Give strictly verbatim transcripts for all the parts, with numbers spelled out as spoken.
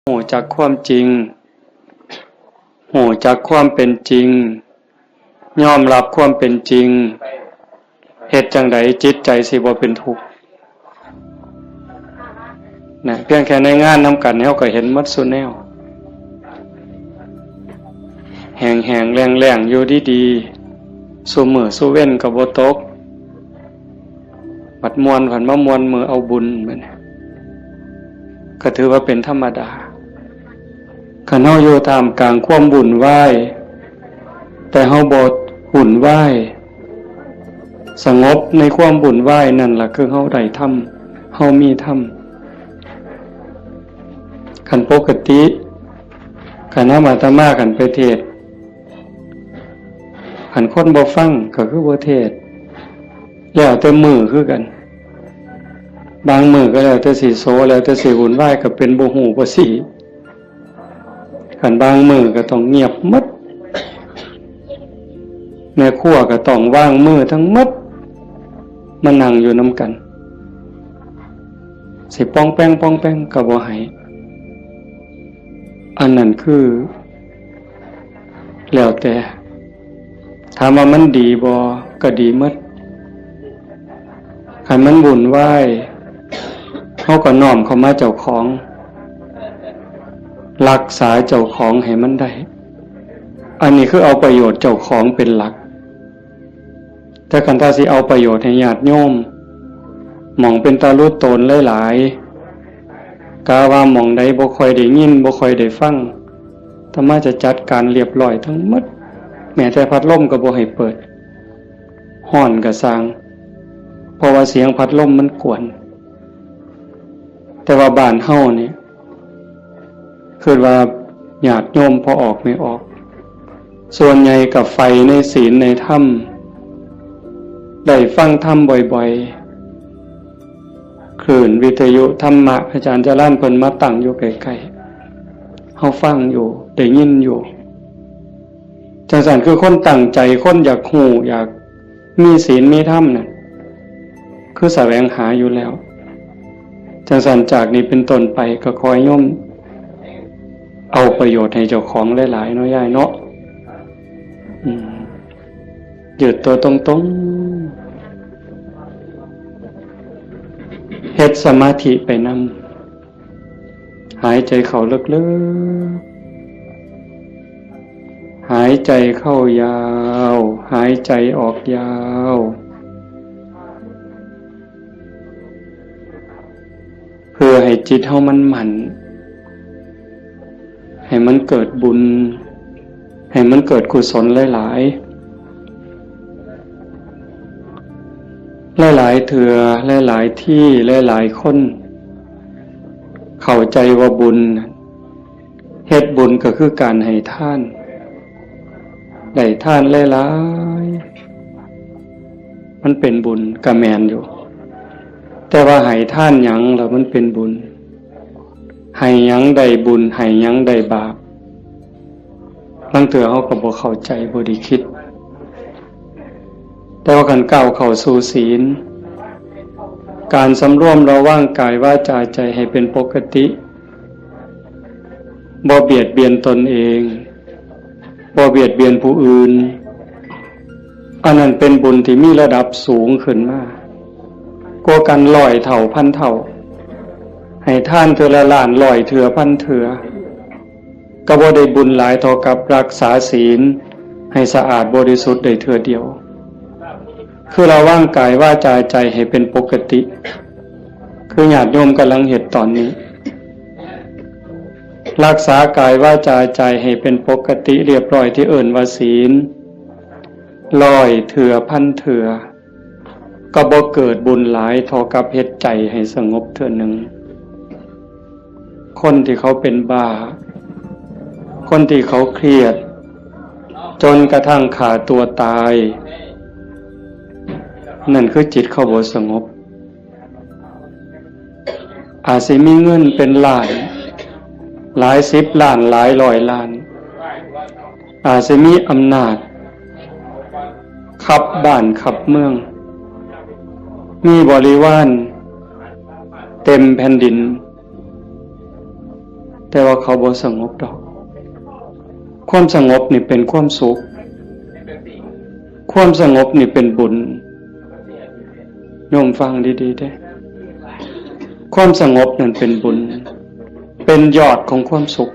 ฮู้จักความจริง ฮู้จักความเป็นจริง ยอมรับความเป็นจริง เฮ็ดจั่งใดจิตใจสิบ่เป็นทุกข์ นะ เพียงแค่ในงานนำกัน เฮาก็เห็นหมดซุแนว แห้งๆ แล้งๆ อยู่ดีๆ ซุมื้อซุเว็นก็บ่ตก บัดม่วนผัดมาม่วนมื้อเอาบุญ บัดนี้ก็ถือว่าเป็นธรรมดา คันเฮาอยู่ท่ามกลางความวุ่นวาย แต่เฮาบ่วุ่นวาย สงบในความวุ่นวายนั่นล่ะคือเฮาได้ธรรม เฮามีธรรม คันปกติ คันนำอาตมาคันไปเทศน์ คันคนบ่ฟังก็คือบ่เทศน์ แล้วแต่มื้อคือกัน บางมื้อก็แล้วแต่สิโซ แล้วแต่สิวุ่นวาย ก็เป็นบ่ฮู้บ่ซี้ คันบางมื้อก็ต้องเงียบหมด แม่ครัวก็ต้องวางมือทั้งหมด มานั่งอยู่นำกัน สิป้องแป้งป้องแป้งก็บ่ให้ อันนั้นคือ แล้วแต่ ถามว่ามันดีบ่ ก็ดีหมด คันมันวุ่นวาย เฮาก็น้อมเข้ามาเจ้าของ รักษาเจ้าของให้มันได้ อันนี้คือเอาประโยชน์เจ้าของเป็นหลัก แต่คันถ้าสิเอาประโยชน์ให้ญาติโยม หม่องเป็นตาลุโตนหลายๆ กะว่าหม่องใดบ่ค่อยได้ยิน บ่ค่อยได้ฟัง อาตมาจะจัดการเรียบร้อยทั้งหมด แม้แต่พัดลมก็บ่ให้เปิด ฮ้อนก็ซ่าง เพราะว่าเสียงพัดลมมันกวน แต่ว่าบ้านเฮานี่ คิดว่าญาติโยมพอออกไม่ออก ส่วนใหญ่ก็ใฝ่ในศีลในธรรม ได้ฟังธรรมบ่อยๆ คลื่นวิทยุธรรมะ อาจารย์จรัญเพิ่นมาตั้งอยู่ใกล้ๆ เฮาฟังอยู่ ได้ยินอยู่ จั่งซั้นคือคนตั้งใจ คนอยากฮู้ อยากมีศีลมีธรรมน่ะ คือแสวงหาอยู่แล้ว จั่งซั้นจากนี้เป็นต้นไปก็ขอให้โยม เอาประโยชน์ให้เจ้าของหลายๆ เนาะยายเนาะ อืม ยืดตัวตรงๆ เฮ็ดสมาธิไปนำ หายใจเข้าลึกๆ หายใจเข้ายาว หายใจออกยาว เพื่อให้จิตเฮามันมั่น ให้มันเกิดบุญ ให้มันเกิดกุศลหลายๆ หลายๆ เทื่อ หลายๆ ที่ หลายๆ คน เข้าใจว่าบุญ เฮ็ดบุญก็คือการให้ทาน ได้ทานหลายๆ มันเป็นบุญ ก็แม่นอยู่ แต่ว่าให้ทานหยังแล้วมันเป็นบุญ ให้หยังได้บุญ ให้หยังได้บาป ลางเทื่อเฮาก็บ่เข้าใจ บ่ได้คิด แต่ว่าคันก้าวเข้าสู่ศีล การสำรวมระวังกายวาจาใจให้เป็นปกติ บ่เบียดเบียนตนเอง บ่เบียดเบียนผู้อื่น อันนั้นเป็นบุญที่มีระดับสูงขึ้นมา กว่ากันร้อยเท่าพันเท่า ให้ทานเทื่อละล้าน ร้อยเทื่อพันเทื่อ ก็บ่ได้บุญหลายเท่ากับรักษาศีลให้สะอาดบริสุทธิ์ได้เทื่อเดียว คือระวังกายวาจาใจให้เป็นปกติ คือญาติโยมกำลังเฮ็ดตอนนี้ รักษากายวาจาใจให้เป็นปกติเรียบร้อยที่เอิ้นว่าศีล ร้อยเทื่อพันเทื่อ ก็บ่เกิดบุญหลายเท่ากับเฮ็ดใจให้สงบเทื่อหนึ่ง คนที่เขาเป็นบ้า คนที่เขาเครียด จนกระทั่งฆ่าตัวตาย นั่นคือจิตเขาบ่สงบ อาจสิมีเงินเป็นล้าน หลายสิบล้าน หลายร้อยล้าน อาจสิมีอำนาจ คับบ้านคับเมือง มีบริวารเต็มแผ่นดิน แต่ว่าเขาบ่สงบดอก ความสงบนี่เป็นความสุข ความสงบนี่เป็นบุญ โยมฟังดีๆเด้อ ความสงบนั่นเป็นบุญ เป็นยอดของความสุข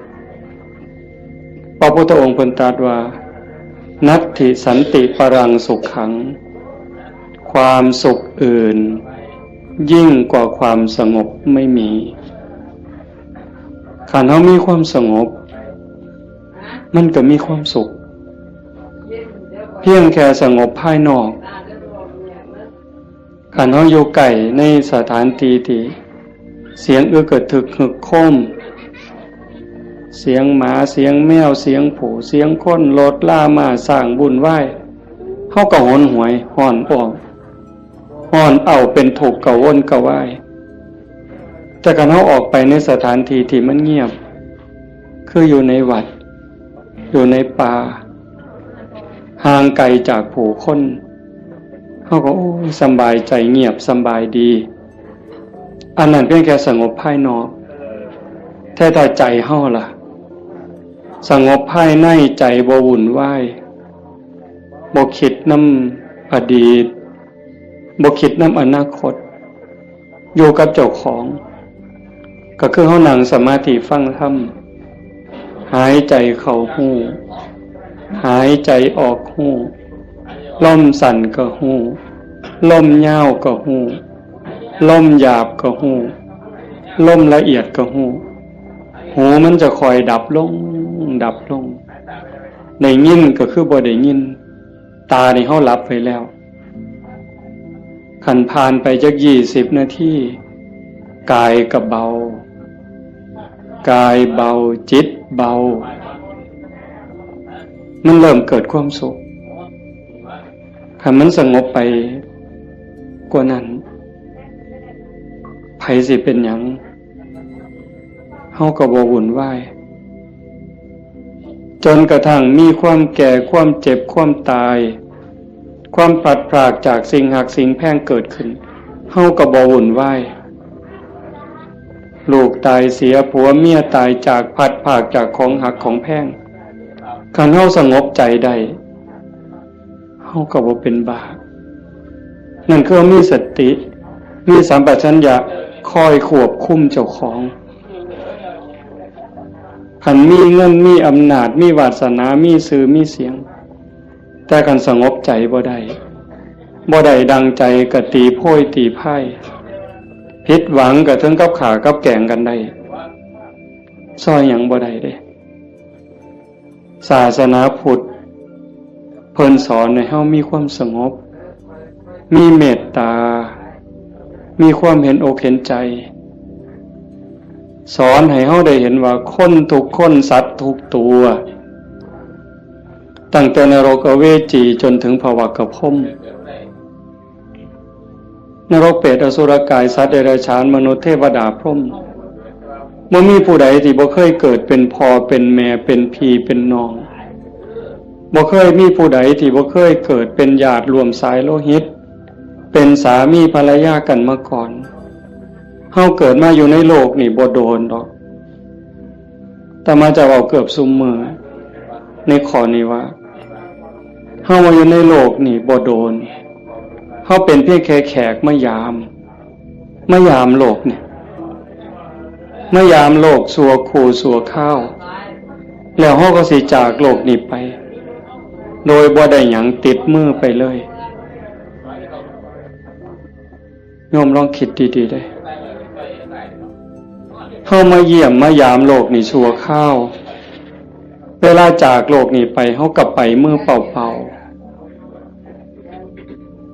พระพุทธองค์เพิ่นตรัสว่า นัตถิสันติปรังสุขขัง ความสุขอื่น ยิ่งกว่าความสงบไม่มี คันเฮามีความสงบ มันก็มีความสุข เพียงแค่สงบภายนอก คันเฮาอยู่ใกล้ในสถานที่ที่เสียงอึกกระทึกฮึกโครม เสียงหมา เสียงแมว เสียงผู้ เสียงคน รถรา ม้า ช้าง วุ่นวาย เฮาก็หนหวย ฮ้อนอ้วก ฮ้อนอ้าว เป็นทุกข์ กระวนกระวาย แต่คันเฮาออกไปในสถานที่ที่มันเงียบ คืออยู่ในวัด อยู่ในป่า ห่างไกลจากผู้คน เฮาก็ โอ้ย สำบายใจ เงียบสำบายดี อันนั้นเพียงแค่สงบภายนอก แต่ถ้าใจเฮาล่ะ สงบภายใน ใจบ่วุ่นวาย บ่คิดนำอดีต บ่คิดนำอนาคต อยู่กับเจ้าของ ก็คือเฮานั่งสมาธิฟังธรรม หายใจเข้าฮู้ หายใจออกฮู้ ลมสั้นก็ฮู้ ลมยาวก็ฮู้ ลมหยาบก็ฮู้ ลมละเอียดก็ฮู้ หูมันจะค่อยดับลง ดับลง ได้ยินก็คือบ่ได้ยิน ตานี่เฮาหลับไปแล้ว คันผ่านไปจักยี่สิบนาที กายก็เบา กายเบา จิตเบา มันเริ่มเกิดความสุข คันมันสงบไปกว่านั้น ไผสิเป็นหยัง เฮาก็บ่วุ่นวาย จนกระทั่งมีความแก่ ความเจ็บ ความตาย ความพลัดพรากจากสิ่งฮักสิ่งแพงเกิดขึ้น เฮาก็บ่วุ่นวาย ลูกตายเสีย ผัวเมียตายจาก พลัดพรากจากของฮักของแพง คันเฮาสงบใจได้ เฮาก็บ่เป็นบ้า นั่นคือมีสติ มีสัมปชัญญะคอยควบคุมเจ้าของ คันมีเงิน มีอำนาจ มีวาสนา มีชื่อ มีเสียง แต่คันสงบใจบ่ได้ บ่ได้ดังใจก็ตีโพยตีพ่าย ผิดหวังก็ถึงกับฆ่ากับแกล้งกันได้ ซ่อยหยังบ่ได้เด้ ศาสนาพุทธ เพิ่นสอนให้เฮามีความสงบ มีเมตตา มีความเห็นอกเห็นใจ สอนให้เฮาได้เห็นว่าคนทุกคน สัตว์ทุกตัว ตั้งแต่นรกอเวจีจนถึงภวกพรหม นรกเปรตอสุรกาย สัตว์เดรัจฉาน มนุษย์ เทวดา พรหม บ่มีผู้ใดที่บ่เคยเกิดเป็นพ่อเป็นแม่ เป็นพี่เป็นน้อง บ่เคยมีผู้ใดที่บ่เคยเกิดเป็นญาติร่วมสายโลหิต เป็นสามีภรรยากันมาก่อน เฮาเกิดมาอยู่ในโลกนี่บ่โดนดอก อาตมาจะเว้าเกือบซุมื้อในข้อนี้ว่า เฮามาอยู่ในโลกนี่บ่โดน เฮาเป็นเพียงแค่แขกมายาม มายามโลกนี่ มายามโลกชั่วครู่ชั่วคราว แล้วเฮาก็สิจากโลกนี้ไป โดยบ่ได้หยังติดมือไปเลย โยมลองคิดดีๆเด้อ เฮามาเยี่ยมมายามโลกนี่ชั่วคราว เวลาจากโลกนี้ไป เฮาก็ไปมือเปล่าๆ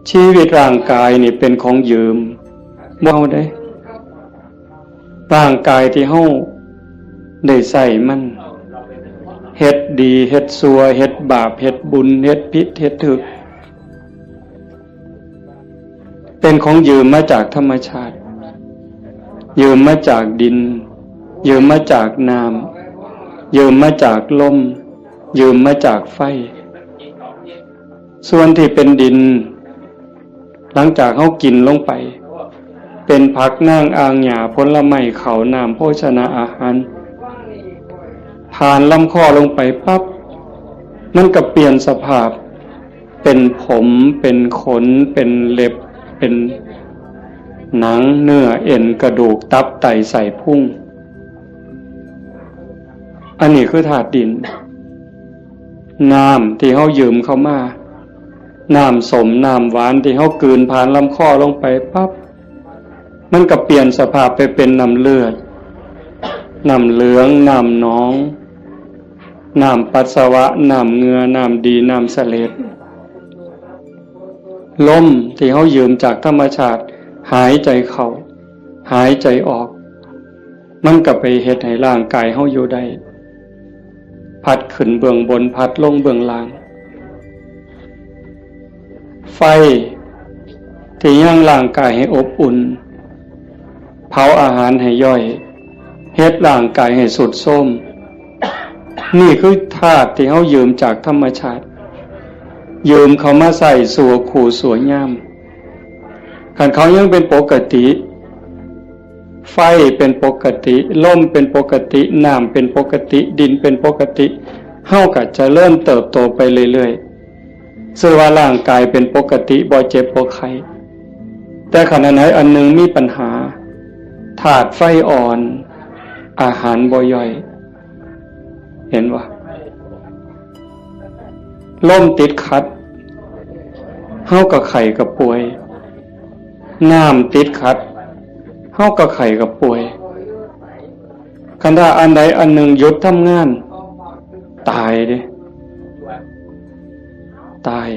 ชีวิตร่างกายนี่เป็นของยืม บ่เอาเด้ ร่างกายที่เฮาได้ใช้มัน เฮ็ดดี เฮ็ดชั่ว เฮ็ดบาป เฮ็ดบุญ เฮ็ดผิด เฮ็ดถูก เป็นของยืมมาจากธรรมชาติ ยืมมาจากดิน ยืมมาจากน้ำ ยืมมาจากลม ยืมมาจากไฟ ส่วนที่เป็นดิน หลังจากเฮากินลงไป เป็นผัก หน้าง อ่าง หญ้า ผลไม้ ข้าว น้ำ โภชนาอาหาร ผ่านลำคอลงไปปั๊บ มันก็เปลี่ยนสภาพ เป็นผม เป็นขน เป็นเล็บ เป็นหนัง เนื้อ เอ็น กระดูก ตับ ไต ไส้พุง อันนี้คือธาตุดิน น้ำที่เฮายืมเข้ามา น้ำส้ม น้ำหวานที่เฮากลืนผ่านลำคอลงไปปั๊บ มันก็เปลี่ยนสภาพไปเป็นน้ำเลือด น้ำเหลือง น้ำหนอง น้ำปัสสาวะ น้ำเหงื่อ น้ำดี น้ำเสลด ลมที่เฮายืมจากธรรมชาติ หายใจเข้า หายใจออก มันก็ไปเฮ็ดให้ร่างกายเฮาอยู่ได้ พัดขึ้นเบื้องบน พัดลงเบื้องล่าง ไฟที่ยังร่างกายให้อบอุ่น เผาอาหารให้ย่อย เฮ็ดร่างกายให้ทรุดโทรม นี่คือธาตุที่เฮายืมจากธรรมชาติ ยืมเข้ามาใช้ชั่วครู่ชั่วยาม คันเขายังเป็นปกติ ไฟเป็นปกติ ลมเป็นปกติ น้ำเป็นปกติ ดินเป็นปกติ เฮาก็เจริญเติบโตไปเรื่อยๆ ซื่อว่าร่างกายเป็นปกติ บ่เจ็บบ่ไข้ แต่ขณะไหนอันหนึ่งมีปัญหา ธาตุไฟอ่อน อาหารบ่ย่อย เห็นบ่ ลมติดขัด เฮาก็ไข้ก็ป่วย น้ำติดขัด เฮาก็ไข้ก็ป่วย คันถ้าอันใดอันหนึ่งหยุดทำงาน ตายเด้ ตาย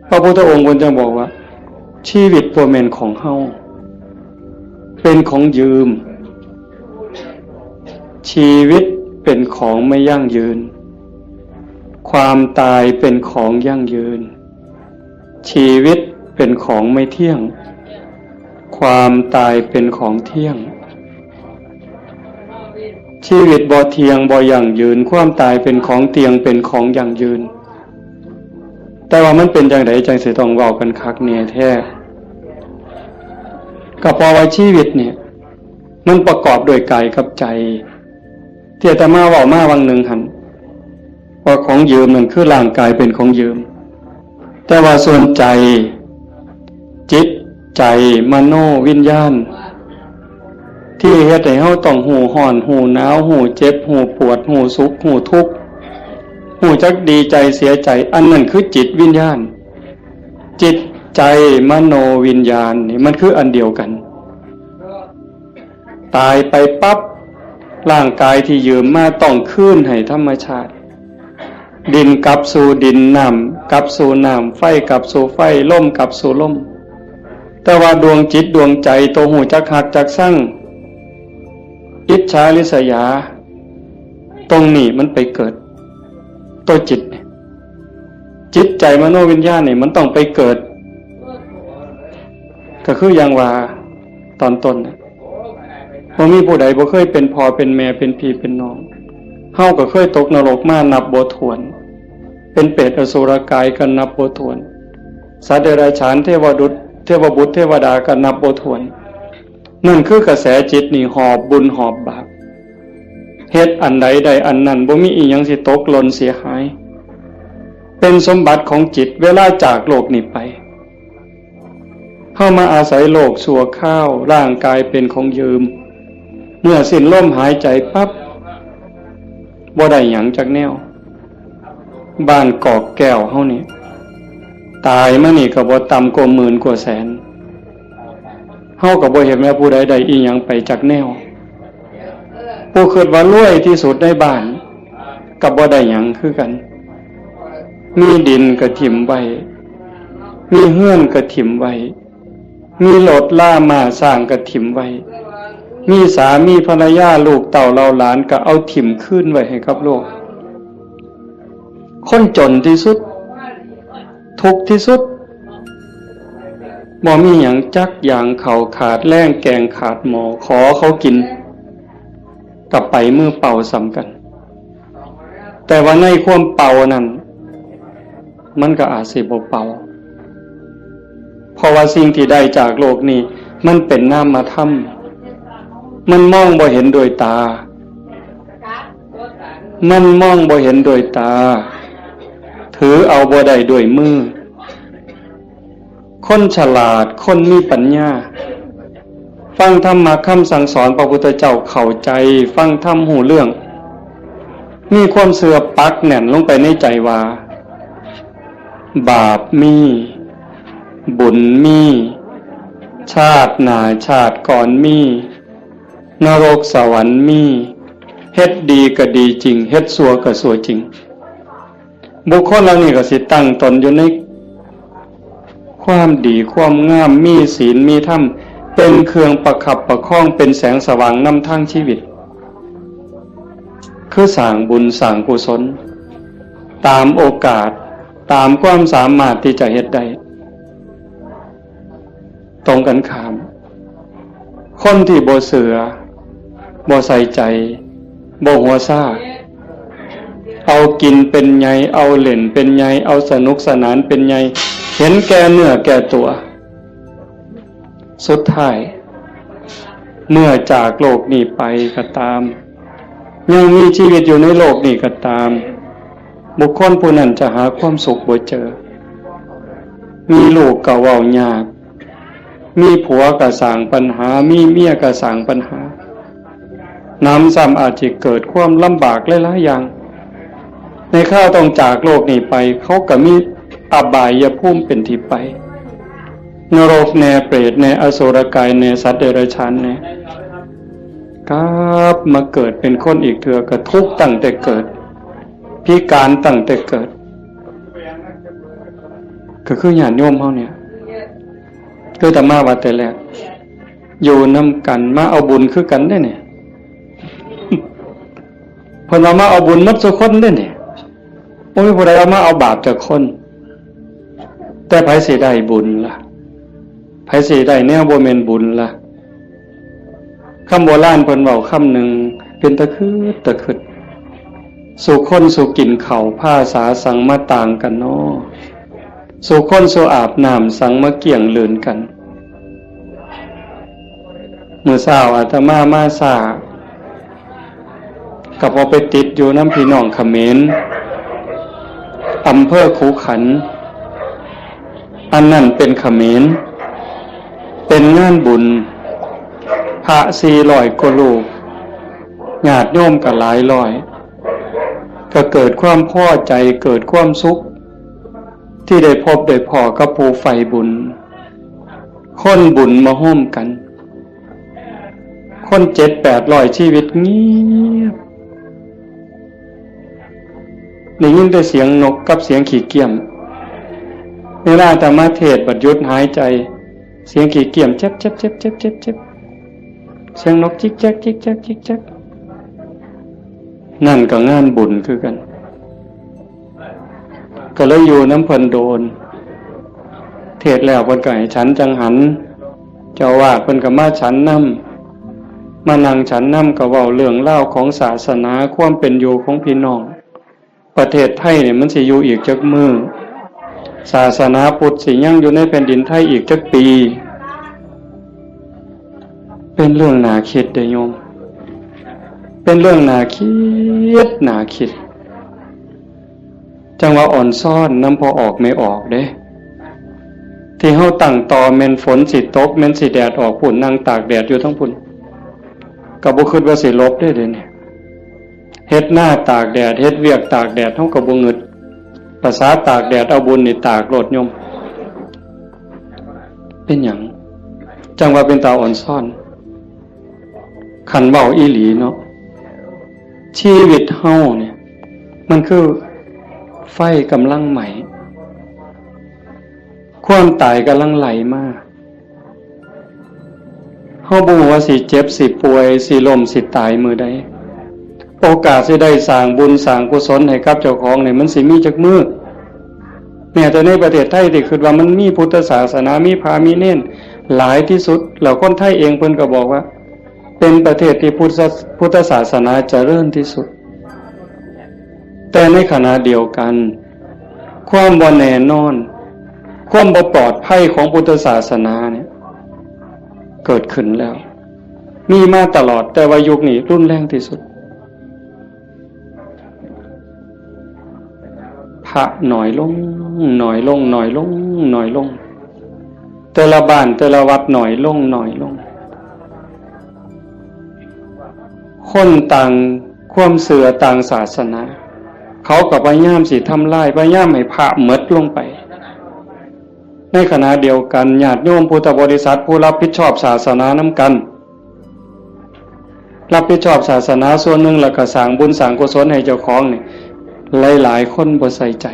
พระพุทธองค์เพิ่นจึงบอกว่า ชีวิตบ่แม่นของเฮา เป็นของยืม ชีวิตเป็นของไม่ยั่งยืน ความตายเป็นของยั่งยืน ชีวิตเป็นของไม่เที่ยง ความตายเป็นของเที่ยง ชีวิตบ่เที่ยงบ่ยั่งยืน ความตายเป็นของเที่ยง เป็นของยั่งยืน แต่ว่ามันเป็นจั่งใดจั่งสิต้องเว้ากันคักแน่แท้ ก็เพราะว่าชีวิตเนี่ย มันประกอบด้วยกายกับใจ ที่อาตมาเว้ามาวังหนึ่งหั่น ว่าของยืมนั่นคือร่างกายเป็นของยืม แต่ว่าส่วนใจ จิตใจ มโนวิญญาณ ที่เฮ็ดให้เฮาต้องฮู้ร้อน ฮู้หนาว ฮู้เจ็บ ฮู้ปวด ฮู้สุข ฮู้ทุกข์ ฮู้จักดีใจเสียใจ อันนั้นคือจิตวิญญาณ จิตใจ มโนวิญญาณนี่มันคืออันเดียวกัน ตายไปปั๊บ ร่างกายที่ยืมมาต้องคืนให้ธรรมชาติ ดินกลับสู่ดิน น้ำกลับสู่น้ำ ไฟกลับสู่ไฟ ลมกลับสู่ลม แต่ว่าดวงจิตดวงใจ ตัวฮู้จักฮักจักซัง อิจฉาริษยา ตรงนี้มันไปเกิด ตัวจิตนี่ จิตใจ มโนวิญญาณนี่มันต้องไปเกิด ก็คืออย่างว่าตอนต้นน่ะ บ่มีผู้ใดบ่เคยเป็นพ่อเป็นแม่เป็นพี่เป็นน้อง เฮาก็เคยตกนรกมานับบ่ถ้วน เป็นเปรตอสุรกายก็นับบ่ถ้วน สัตว์เดรัจฉาน เทวดุต เทวบุตรเทวดาก็นับบ่ถ้วน นั่นคือกระแสจิตนี่หอบบุญหอบบาป เฮ็ดอันใดได้อันนั้น บ่มีอีหยังสิตกหล่นเสียหาย เป็นสมบัติของจิต เวลาจากโลกนี้ไป เฮามาอาศัยโลกชั่วคราว ร่างกายเป็นของยืม เมื่อสิ้นลมหายใจปั๊บ บ่ได้หยังจักแนว บ้านกอกแก้วเฮานี่ ตายมานี่ก็บ่ต่ำกว่าหมื่นกว่าแสน เฮาก็บ่เห็นว่าผู้ใดได้อีหยังไปจักแนว ผู้คิดว่ารวยที่สุดในบ้าน ก็บ่ได้หยังคือกัน มีดินก็ถิ่มไว้ มีเฮือนก็ถิ่มไว้ มีรถลาม้าช้างก็ถิ่มไว้ มีสามีภรรยาลูกเต้าเหล่าหลานก็เอาถิ่มคืนไว้ให้กับโลก คนจนที่สุด ทุกข์ที่สุด บ่มีหยังจักอย่าง ข้าวขาดแลง แกงขาดหม้อ ขอเขากิน ก็ไปมือเปล่าส่ำกัน แต่ว่าในความเปล่านั้น มันก็อาจสิบ่เปล่า เพราะว่าสิ่งที่ได้จากโลกนี้ มันเป็นนามธรรม มันมองบ่เห็นด้วยตา มันมองบ่เห็นด้วยตา ถือเอาบ่ได้ด้วยมือ คนฉลาด คนมีปัญญา ฟังธรรมะคำสั่งสอนพระพุทธเจ้าเข้าใจ ฟังธรรมรู้เรื่อง มีความเชื่อปักแน่นลงไปในใจว่า บาปมี บุญมี ชาติหน้าชาติก่อนมี นรกสวรรค์มี เฮ็ดดีก็ดีจริง เฮ็ดชั่วก็ชั่วจริง บุคคลเหล่านี้ก็สิตั้งตนอยู่ในความดีความงาม มีศีลมีธรรม เป็นเครื่องประคับประคอง เป็นแสงสว่างนำทางชีวิต คือสร้างบุญสร้างกุศล ตามโอกาส ตามความสามารถที่จะเฮ็ดได้ ตรงกันข้าม คนที่บ่เชื่อ บ่ใส่ใจ บ่หัวซ่า เอากินเป็นใหญ่ เอาเล่นเป็นใหญ่ เอาสนุกสนานเป็นใหญ่ เห็นแก่เนื้อแก่ตัว สุดท้าย เมื่อจากโลกนี้ไปก็ตาม ยังมีชีวิตอยู่ในโลกนี้ก็ตาม บุคคลผู้นั้นจะหาความสุขบ่เจอ มีลูกก็เว้ายาก มีผัวก็สร้างปัญหา มีเมียก็สร้างปัญหา หนำซ้ำอาจจะเกิดความลำบากหลายๆอย่าง ในคราวต้องจากโลกนี้ไป เขาก็มีอบายภูมิเป็นที่ไป นรกแน่ เปรตแน่ อสุรกายแน่ สัตว์เดรัจฉานแน่ กลับมาเกิดเป็นคนอีกเทื่อก็ทุกข์ตั้งแต่เกิด พิการตั้งแต่เกิด ก็คือญาติโยมเฮาเนี่ย คืออาตมาว่าแต่แรก อยู่นำกัน มาเอาบุญคือกันเด้เนี่ย เพิ่นว่ามาเอาบุญหมดทุกคนเด้เนี่ย บ่มีผู้ใดเอามาเอาบาปจากคน แต่ไผสิได้บุญล่ะ ไผสิได้แนวบ่แม่นบุญล่ะ คำโบราณเพิ่นเว้าคำหนึ่ง เป็นตะคิดตะคิด สู่คนสู่กินข้าว ภาษาสังมาต่างกันน้อ สู่คนสู่อาบน้ำ สังมาเกี่ยงเลื่อนกัน มื้อเช้าอาตมามาช้า ก็พอไปติดอยู่นำพี่น้องเขมร อำเภอขุขันธ์ อันนั้นเป็นเขมร เป็นงานบุญ พระสี่ร้อยกว่ารูป ญาติโยมก็หลายร้อย ก็เกิดความพอใจ เกิดความสุข ที่ได้พบได้พ้อกับผู้ใฝ่บุญ คนบุญมาโฮมกัน คนเจ็ดแปดร้อยชีวิตเงียบ ได้ยินแต่เสียงนกกับเสียงขี้เกี้ยม เวลาอาตมาเทศน์บัดหยุดหายใจ เสียงขี้เกี้ยม เจ็บเจ็บเจ็บเจ็บเจ็บเจ็บ เสียงนกจิกแจ๊กจิกแจ๊กจิกแจ๊ก นั่นก็งานบุญคือกัน ก็เลยอยู่นำเพิ่นโดน เทศน์แล้วเพิ่นก็ให้ฉันจังหัน เจ้าอาวาสเพิ่นก็มาฉันนำ มานั่งฉันนำก็เว้าเรื่องราวของศาสนา ความเป็นอยู่ของพี่น้อง ประเทศไทยเนี่ยมันสิอยู่อีกจักมื้อ ศาสนาพุทธสิยังอยู่ในแผ่นดินไทยอีกจักปี เป็นเรื่องน่าคิดเด้โยม เป็นเรื่องน่าคิด น่าคิด จั่งว่าอ่อนซ้อนนำพ่อออกแม่ออกเด้ ที่เฮาตั้งต่อแม่นฝนสิตก แม่นสิแดดออกพุ้น นั่งตากแดดอยู่ทั้งพุ้น ก็บ่คิดว่าสิหลบได้เด้เนี่ย เฮ็ดนาตากแดด เฮ็ดเวียกตากแดด เฮาก็บ่งึด ภาษาตากแดดเอาบุญนี่ตากโลดโยม เป็นหยัง จั่งว่าเป็นตาอ่อนซ้อน คันเว้าอีหลีเนาะ ชีวิตเฮาเนี่ย มันคือไฟกำลังไหม้ ความตายกำลังไหลมา เฮาบ่ฮู้ว่าสิเจ็บสิป่วย สิล้มสิตายมื้อใด โอกาสสิได้สร้างบุญสร้างกุศลให้กับเจ้าของนี่ มันสิมีจักมื้อ แม้แต่ในประเทศไทยที่คิดว่ามันมีพุทธศาสนา มีพระมีเณรหลายที่สุด แล้วคนไทยเองเพิ่นก็บอกว่า เป็นประเทศที่พุทธศา- พุทธศาสนาเจริญที่สุด แต่ในขณะเดียวกัน ความบ่แน่นอน ความบ่ปลอดภัยของพุทธศาสนาเนี่ย เกิดขึ้นแล้ว มีมาตลอด แต่ว่ายุคนี้รุนแรงที่สุด พระน้อยลง น้อยลง น้อยลง น้อยลง แต่ละบ้านแต่ละวัดน้อยลง น้อยลง คนต่างความเชื่อต่างศาสนา เขาก็พยายามสิทำลาย พยายามให้พระหมดลงไป ในขณะเดียวกัน ญาติโยมพุทธบริษัทผู้รับผิดชอบศาสนานำกัน รับผิดชอบศาสนาส่วนหนึ่ง แล้วก็สร้างบุญสร้างกุศลให้เจ้าของนี่ หลายๆคนบ่ใส่ใจ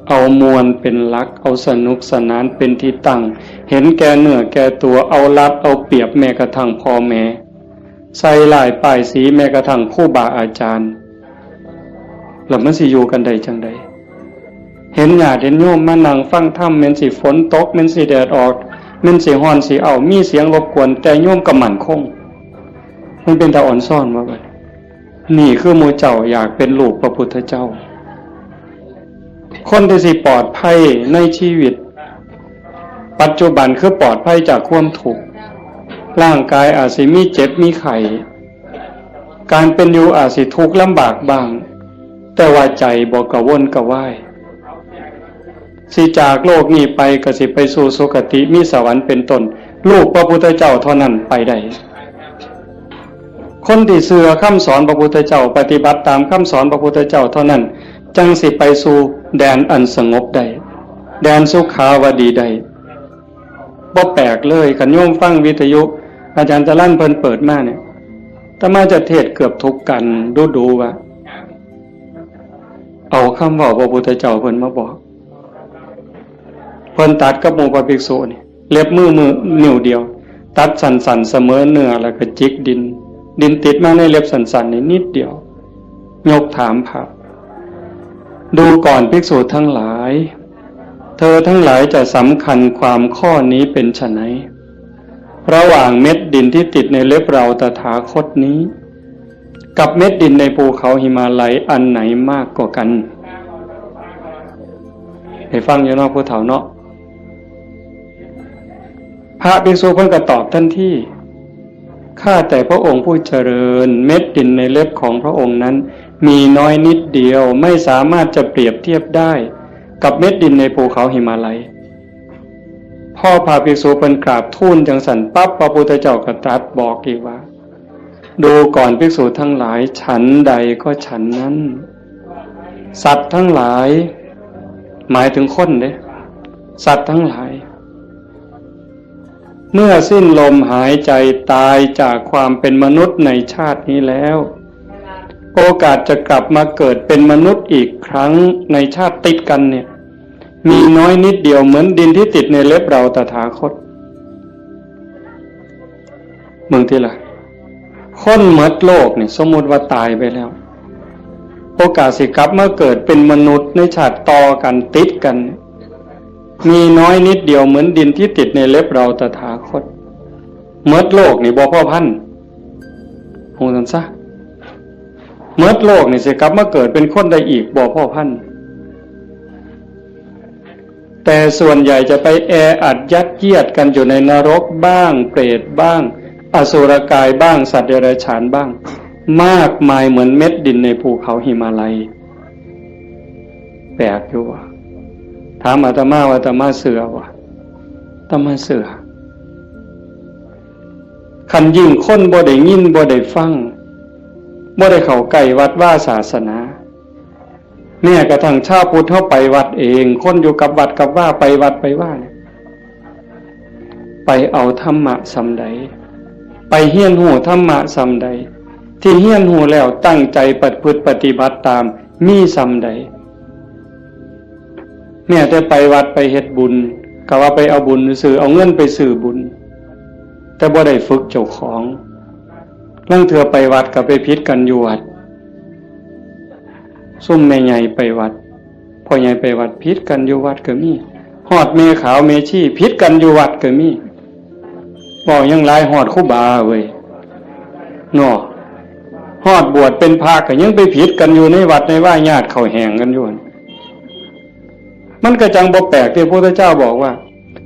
เอาม่วนเป็นหลัก เอาสนุกสนานเป็นที่ตั้ง เห็นแก่เนื้อแก่ตัว เอารัดเอาเปรียบแม้กระทั่งพ่อแม่ ใส่ร้ายป้ายสีแม้กระทั่งครูบาอาจารย์ แล้วมันสิอยู่กันได้จั่งใด เห็นญาติเห็นโยมมานั่งฟังธรรม แม่นสิฝนตก แม่นสิแดดออก แม่นสิฮ้อนสิอ้าว มีเสียงรบกวน แต่โยมก็มั่นคง มันเป็นตาอ่อนซ้อนว่าบัด นี่คือหมู่เจ้าอยากเป็นลูกพระพุทธเจ้า คนที่สิปลอดภัยในชีวิต ปัจจุบันคือปลอดภัยจากความทุกข์ ร่างกายอาจสิมีเจ็บมีไข้ การเป็นอยู่อาจสิทุกข์ลำบากบ้าง แต่ว่าใจบ่กระวนกระวาย สิจากโลกนี้ไปก็สิไปสู่สุคติมีสวรรค์เป็นต้น ลูกพระพุทธเจ้าเท่านั้นไปได้ คนที่เชื่อคำสอนพระพุทธเจ้า ปฏิบัติตามคำสอนพระพุทธเจ้าเท่านั้น จั่งสิไปสู่แดนอันสงบได้ แดนสุขาวดีได้ บ่แปลกเลย คันโยมฟังวิทยุ อาจารย์จรัญเพิ่นเปิดมาเนี่ย อาตมาจะเทศน์เกือบทุกกัน ดูๆ ว่า เอาคำเว้าพระพุทธเจ้าเพิ่นมาบอก เพิ่นตัดกับหมู่พระภิกษุนี่ เล็บมือมือนิ้วเดียว ตัดสั้นๆ เสมอเนื้อ แล้วก็จิกดิน ดินติดมาในเล็บสั้นๆ นี่นิดเดียว ยกถามพระ ดูก่อนภิกษุทั้งหลาย เธอทั้งหลายจะสำคัญความข้อนี้เป็นไฉน ระหว่างเม็ดดินที่ติดในเล็บเราตถาคตนี้ กับเม็ดดินในภูเขาหิมาลัย อันไหนมากกว่ากัน ให้ฟังอยู่เนาะผู้เฒ่าเนาะ พระภิกษุเพิ่นก็ตอบทันที ข้าแต่พระองค์ผู้เจริญ เม็ดดินในเล็บของพระองค์นั้น มีน้อยนิดเดียว ไม่สามารถจะเปรียบเทียบได้ กับเม็ดดินในภูเขาหิมาลัย พอพระภิกษุเพิ่นกราบทูลจังสันปั๊บ พระพุทธเจ้าก็ตรัสบอกอีกว่า ดูก่อนภิกษุทั้งหลาย ฉันใดก็ฉันนั้น สัตว์ทั้งหลาย หมายถึงคนเด้ สัตว์ทั้งหลาย เมื่อสิ้นลมหายใจตายจากความเป็นมนุษย์ในชาตินี้แล้ว โอกาสจะกลับมาเกิดเป็นมนุษย์อีกครั้งในชาติติดกันเนี่ย มีน้อยนิดเดียว เหมือนดินที่ติดในเล็บเราตถาคต เบิ่งติล่ะ คนหมดโลกนี่ สมมุติว่าตายไปแล้ว โอกาสสิกลับมาเกิดเป็นมนุษย์ในชาติต่อกันติดกัน มีน้อยนิดเดียว เหมือนดินที่ติดในเล็บเราตถาคต หมดโลกนี่บ่พอพัน ฮู้ซั่นซะ หมดโลกนี่สิกลับมาเกิดเป็นคนได้อีกบ่พอพัน แต่ส่วนใหญ่จะไปแออัดยัดเยียดกันอยู่ในนรกบ้าง เปรตบ้าง อสุรกายบ้าง สัตว์เดรัจฉานบ้าง มากมายเหมือนเม็ดดินในภูเขาหิมาลัย แปลกอยู่ว่า ถามอาตมาว่าอาตมาเชื่อว่า อาตมาเชื่อ คันยิ่งคนบ่ได้ยินบ่ได้ฟัง บ่ได้เข้าใกล้วัดวาศาสนา แม้กระทั่งชาวพุทธเฮาไปวัดเอง คนอยู่กับวัดกับวา ไปวัดไปวาเนี่ย ไปเอาธรรมะส่ำใด ไปเฮียนฮู้ธรรมะส่ำใด ที่เฮียนฮู้แล้วตั้งใจประพฤติปฏิบัติตาม มีส่ำใด แม้แต่ไปวัดไปเฮ็ดบุญ ก็ว่าไปเอาบุญซื่อ เอาเงินไปซื้อบุญ แต่บ่ได้ฝึกเจ้าของ ลางเทื่อไปวัดก็ไปผิดกันอยู่วัด ซุมแม่ใหญ่ไปวัด พ่อใหญ่ไปวัด ผิดกันอยู่วัดก็มี ฮอดแม่ขาวแม่ชี ผิดกันอยู่วัดก็มี เว้าหยังหลาย ฮอดครูบาเว้ย เนาะ ฮอดบวชเป็นพระก็ยังไปผิดกันอยู่ในวัดในวา ญาติเขาแห่งกันอยู่ มันก็จั่งบ่แปลกที่พระพุทธเจ้าบอกว่า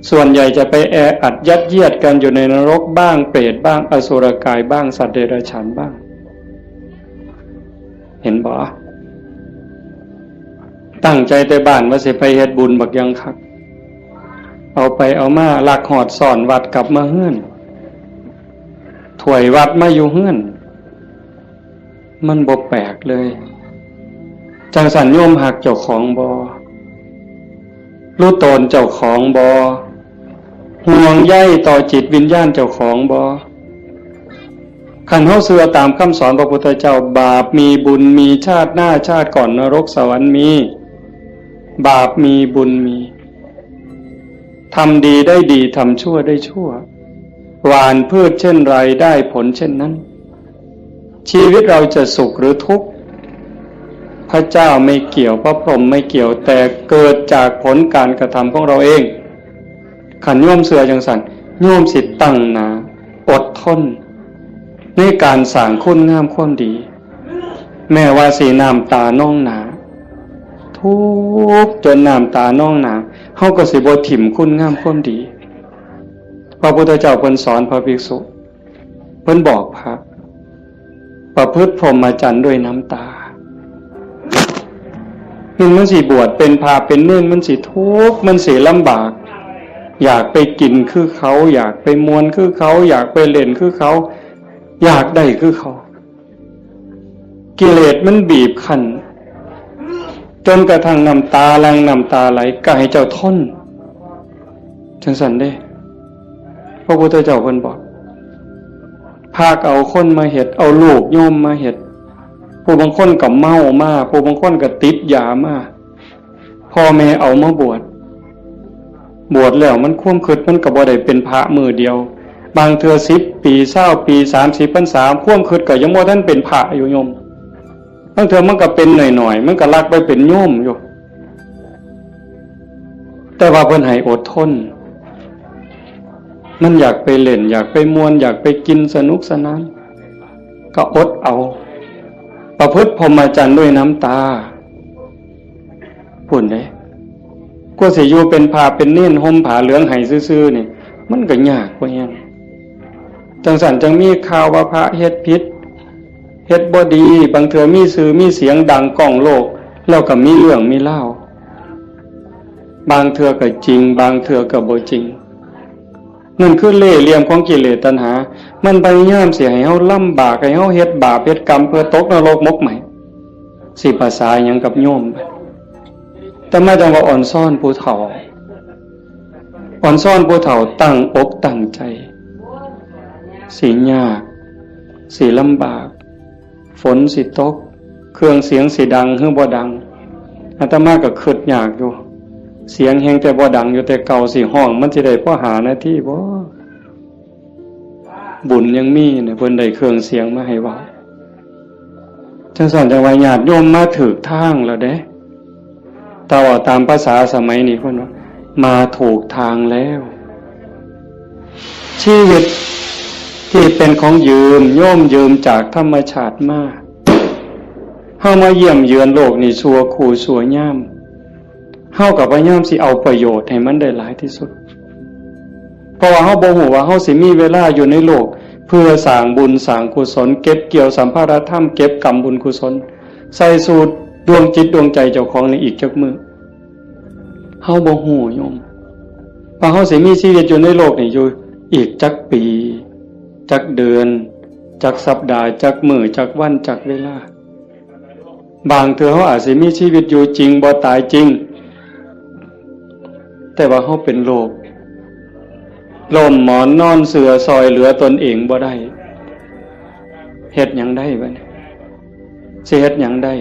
ส่วนใหญ่จะไปแออัดยัดเยียดกันอยู่ในนรกบ้าง เปรตบ้าง อสุรกายบ้าง สัตว์เดรัจฉานบ้าง เห็นบ่ ตั้งใจแต่บ้านว่าสิไปเฮ็ดบุญบักอย่างคัก เอาไปเอามาลักฮอดซ่อนวัดกลับมาเฮือน ถ้วยวัดมาอยู่เฮือน มันบ่แปลกเลย จั่งซั้นโยมฮักเจ้าของบ่ รู้ตนเจ้าของบ่ ห่วงใยต่อจิตวิญญาณเจ้าของบ่ คันเฮาเชื่อตามคำสอนพระพุทธเจ้า บาปมีบุญมี ชาติหน้าชาติก่อนนรกสวรรค์มี บาปมีบุญมี ทำดีได้ดี ทำชั่วได้ชั่ว หว่านพืชเช่นไรได้ผลเช่นนั้น ชีวิตเราจะสุขหรือทุกข์ พระเจ้าไม่เกี่ยว พระพรหมไม่เกี่ยว แต่เกิดจากผลการกระทำของเราเอง คันโยมเชื่อจั่งซั้น โยมสิตั้งหน้า อดทน ในการสร้างคุณงามความดี แม้ว่าสิน้ำตานองหน้า ทุกข์จนน้ำตานองหน้า เฮาก็สิบ่ถิ่มคุณงามความดี พระพุทธเจ้าเพิ่นสอนพระภิกษุ เพิ่นบอกพระ ประพฤติพรหมจรรย์ด้วยน้ำตา นี่มันสิบวชเป็นพระเป็นเณร มันสิทุกข์ มันสิลำบาก อยากไปกินคือเขา อยากไปม่วนคือเขา อยากไปเล่นคือเขา อยากได้คือเขา กิเลสมันบีบคั้น จนกระทั่งน้ำตาหลั่งน้ำตาไหล ก็ให้เจ้าทน จั่งซั้นเด้ พระพุทธเจ้าเพิ่นบอก พาเอาคนมาเฮ็ด เอาลูกโยมมาเฮ็ด ผู้บางคนก็เมามา ผู้บางคนก็ติดยามา พ่อแม่เอามาบวช บวชแล้วมันความคิดมันก็บ่ได้เป็นพระมื้อเดียว บางเทื่อสิบปี ซาวปี สามสิบพรรษา ความคิดก็ยังบ่ทันเป็นพระอยู่โยม บางเทื่อมันก็เป็นหน่อยๆ มันก็ลักไปเป็นโยมอยู่ แต่ว่าเพิ่นให้อดทน มันอยากไปเล่น อยากไปม่วน อยากไปกินสนุกสนาน ก็อดเอา ประพฤติพรหมจรรย์ด้วยน้ำตา พู้นเด้ กว่าสิอยู่เป็นพระเป็นเณร ห่มผ้าเหลืองให้ซื่อๆ นี่ มันก็ยากกว่าแฮง จั่งซั้นจั่งมีข่าวว่าพระเฮ็ดผิด เฮ็ดบ่ดี บางเทื่อมีชื่อมีเสียงดังก้องโลก แล้วก็มีเรื่องมีราว บางเทื่อก็จริง บางเทื่อก็บ่จริง นั่นคือเล่ห์เหลี่ยมของกิเลสตัณหา มันพยายามสิให้เฮาลำบาก ให้เฮาเฮ็ดบาปเฮ็ดกรรม เพื่อตกนรกหมกไหม้ สิภาษาหยังกับโยม แต่มาจั่งว่าอ่อนซ้อนผู้เฒ่า อ่อนซ้อนผู้เฒ่าตั้งอกตั้งใจ สิยาก สิลำบาก ฝนสิตก เครื่องเสียงสิดังหรือบ่ดัง อาตมาก็คิดยากอยู่ เสียงแฮงแต่บ่ดังอยู่แต่เก่า สิฮ้องมันสิได้พอห้านาทีบ่ บุญยังมีเนี่ย เพิ่นได้เครื่องเสียงมาให้เว้า จั่งซั้นจั่งว่าญาติโยมมาถูกทางแล้วเด้ ถ้าเว้าตามภาษาสมัยนี้เพิ่นว่า มาถูกทางแล้ว ชีวิตที่เป็นของยืม โยมยืมจากธรรมชาติมา เฮามาเยี่ยมเยือนโลกนี่ชั่วครูชั่วยาม เฮาก็พยายามสิเอาประโยชน์ให้มันได้หลายที่สุด เพราะว่าเฮาบ่ฮู้ว่าเฮาสิมีเวลาอยู่ในโลก เพื่อสร้างบุญสร้างกุศล เก็บเกี่ยวสัมภาระธรรม เก็บกำบุญกุศล ใส่สู่ดวงจิตดวงใจเจ้าของนี่อีกจักมื้อ เฮาบ่ฮู้โยม ว่าเฮาสิมีชีวิตอยู่ในโลกนี่อยู่อีกจักปี จักเดือน จักสัปดาห์ จักมื้อ จักวัน จักเวลา บางเทื่อเฮาอาจสิมีชีวิตอยู่จริง บ่ตายจริง แต่ว่าเฮาเป็นโรค ล้มหมอนนอนเสื่อ ซ่อยเหลือตนเองบ่ได้ เฮ็ดหยังได้บัดนี้ สิเฮ็ดหยังได้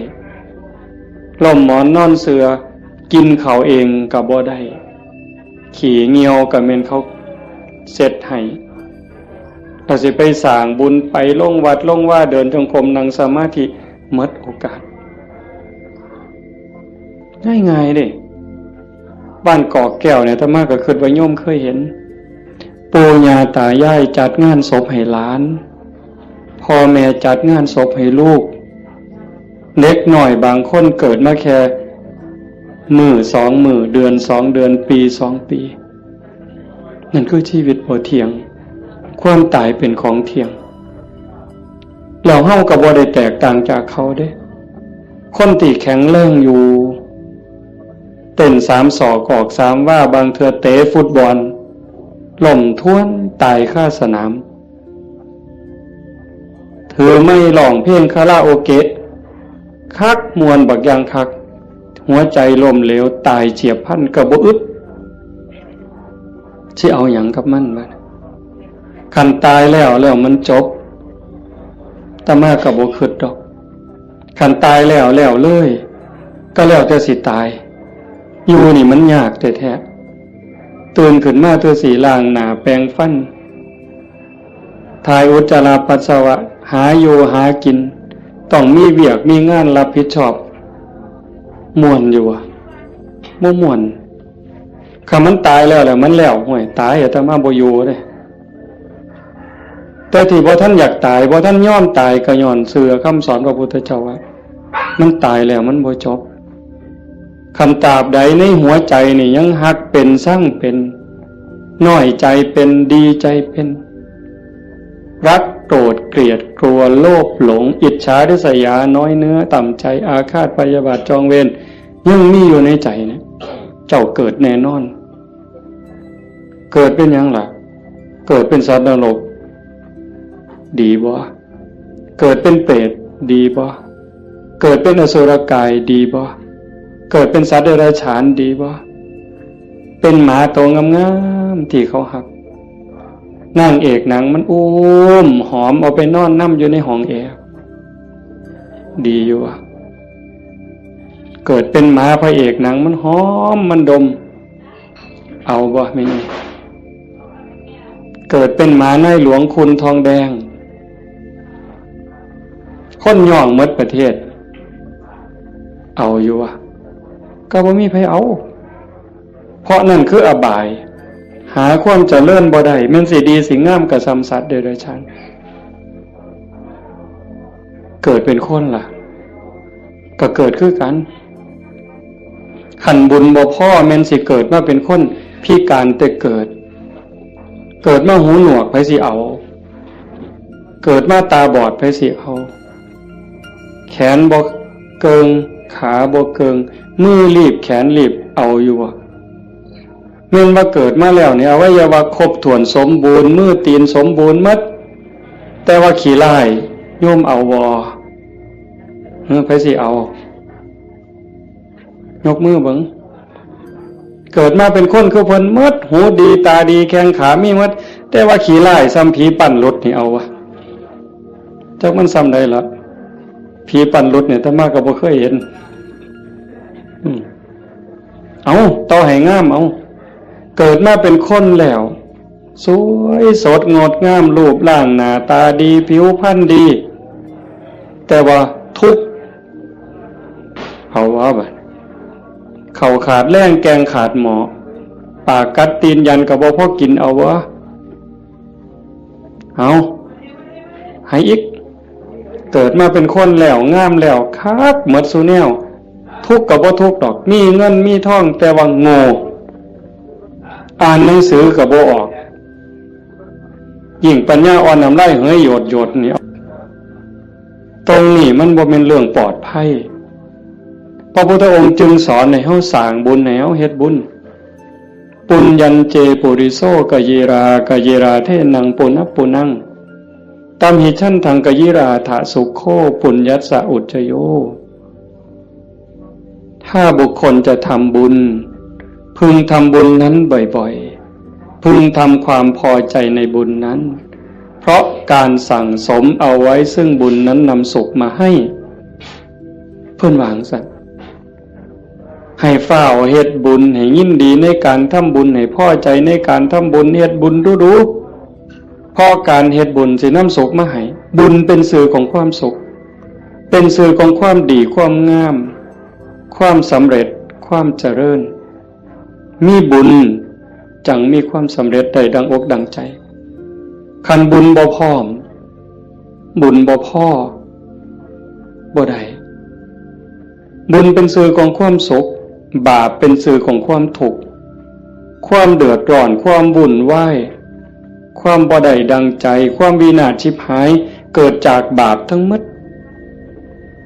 ล้มหมอนนอนเสื่อ กินข้าวเองก็บ่ได้ ขี้เหี่ยวก็แม่นเขาเช็ดให้ ถ้าสิไปสร้างบุญ ไปลงวัดลงวา เดินจงกรม นั่งสมาธิ หมดโอกาส ง่ายๆเด้ บ้านกอกแก้วเนี่ย อาตมาก็คิดว่าโยมเคยเห็น ปู่ย่าตายายจัดงานศพให้หลาน พ่อแม่จัดงานศพให้ลูก เด็กน้อยบางคนเกิดมาแค่มื้อสองมื้อ เดือนสองเดือน ปีสองปี นั่นคือชีวิตบ่เที่ยง ความตายเป็นของเที่ยง แล้วเฮาก็บ่ได้แตกต่างจากเขาเด้ คนที่แข็งแรงอยู่ เต้นสามศอกออกสามวา บางเทื่อเตะฟุตบอล ล้มทวนตายคาสนาม ถือไมค์ร้องเพลงคาราโอเกะ คักม่วนบักอย่างคัก หัวใจล้มเหลวตายเฉียบพลันก็บ่อึด สิเอาหยังกับมันวะ คันตายแล้วแล้วมันจบ อาตมาก็บ่คิดดอก คันตายแล้วแล้วเลย ก็แล้วแต่สิตาย อยู่นี่มันยากแท้ๆ ตื่นขึ้นมาเทื่อสิล้างหน้าแปรงฟัน ถ่ายอุจจาระปัสสาวะ หาอยู่หากิน ต้องมีเวียกมีงานรับผิดชอบ ม่วนอยู่วะ บ่ม่วน คันมันตายแล้วแหละ มันแล้ว ห้วย ตายอาตมาบ่อยู่เด้ แต่ที่บ่ทันอยากตาย บ่ทันยอมตาย ก็ย้อนเชื่อคำสอนพระพุทธเจ้าว่า มันตายแล้วมันบ่จบ คันตราบใดในหัวใจนี่ยังฮักเป็น ซังเป็น น้อยใจเป็น ดีใจเป็น รักโกรธเกลียดกลัว โลภหลง อิจฉาริษยา น้อยเนื้อต่ำใจ อาฆาตพยาบาทจองเวร ยังมีอยู่ในใจเนี่ย เจ้าเกิดแน่นอน เกิดเป็นหยังล่ะ เกิดเป็นสัตว์นรก ดีบ่ เกิดเป็นเปรต ดีบ่ เกิดเป็นอสุรกาย ดีบ่ เกิดเป็นสัตว์เดรัจฉาน ดีบ่ เป็นหมาโตงามๆ ที่เขาฮัก นางเอกหนังมันอุ้มหอมเอาไปนอนนำอยู่ในห้องแอร์ ดีอยู่วะ เกิดเป็นหมาพระเอกหนังมันหอมมันดม เอาบ่แม่นี่ เกิดเป็นหมานายหลวงคุณทองแดง คนย่องหมดประเทศ เอาอยู่วะ ก็บ่มีไผเอา เพราะนั่นคืออบาย หาความเจริญบ่ได้ แม่นสิดีสิงามก็ส่ำสัตว์เดรัจฉาน เกิดเป็นคนล่ะ ก็เกิดคือกัน คันบุญบ่พอ แม่นสิเกิดมาเป็นคนพิการแต่เกิด เกิดมาหูหนวก ไผสิเอา เกิดมาตาบอด ไผสิเอา แขนบ่เกิง ขาบ่เกิง มือลีบ แขนลีบ เอาอยู่บ่ แม่นว่าเกิดมาแล้วเนี่ย อวัยวะครบถ้วนสมบูรณ์ มือตีนสมบูรณ์หมด แต่ว่าขี้ร้าย โยมเอาบ่ เออ ไผสิเอา ยกมือเบิ่ง เกิดมาเป็นคนคือเพิ่นหมด หูดี ตาดี แข้งขามีหมด แต่ว่าขี้ร้ายส่ำผีปั้นหลุดนี่ เอาวะ จักมันส่ำใดล่ะ ผีปั้นหลุดเนี่ย อาตมาก็บ่เคยเห็น อืม เอา ต่อให้งาม เอา เกิดมาเป็นคนแล้ว สวยสดงดงาม รูปร่างหน้าตาดี ผิวพรรณดี แต่ว่าทุกข์ เอาวะบัด ข้าวขาดแลง แกงขาดหม้อ ปากกัดตีนยันก็บ่พอกิน เอาวะ เอา ให้อีก เกิดมาเป็นคนแล้ว งามแล้ว คักหมดซุแนว ทุกข์ก็บ่ทุกข์ดอก มีเงินมีทอง แต่ว่าโง่ อ่านหนังสือก็บ่ออก ยิ่งปัญญาอ่อน น้ำลายเหยโยดๆ นี่ ตรงนี้มันบ่แม่นเรื่องปลอดภัย พระพุทธองค์จึงสอนให้เฮาสร้างบุญ ให้เฮาเฮ็ดบุญ ปุญญัญเจปุริโส กะยีรา กะยีราเทนัง ปุณะปุณัง ตัมหิชันทัง กะยีราทะสุโข ปุญญัสสะอุจจโย ถ้าบุคคลจะทำบุญ พึงทำบุญนั้นบ่อยๆ พึงทำความพอใจในบุญนั้น เพราะการสั่งสมเอาไว้ซึ่งบุญนั้นนำสุขมาให้ เพิ่นว่าจั่งซั้น ให้ฟ้าวเฮ็ดบุญ ให้ยินดีในการทำบุญ ให้พอใจในการทำบุญ เฮ็ดบุญดูๆ เพราะการเฮ็ดบุญสินำสุขมาให้ บุญเป็นสื่อของความสุข เป็นสื่อของความดี ความงาม ความสำเร็จ ความเจริญ มีบุญจั่งมีความสำเร็จได้ดังอกดังใจ คันบุญบ่พร้อม บุญบ่พอ บ่ได้ บุญเป็นสื่อของความสุข บาปเป็นสื่อของความทุกข์ ความเดือดร้อน ความวุ่นวาย ความบ่ได้ดังใจ ความวินาศฉิบหาย เกิดจากบาปทั้งหมด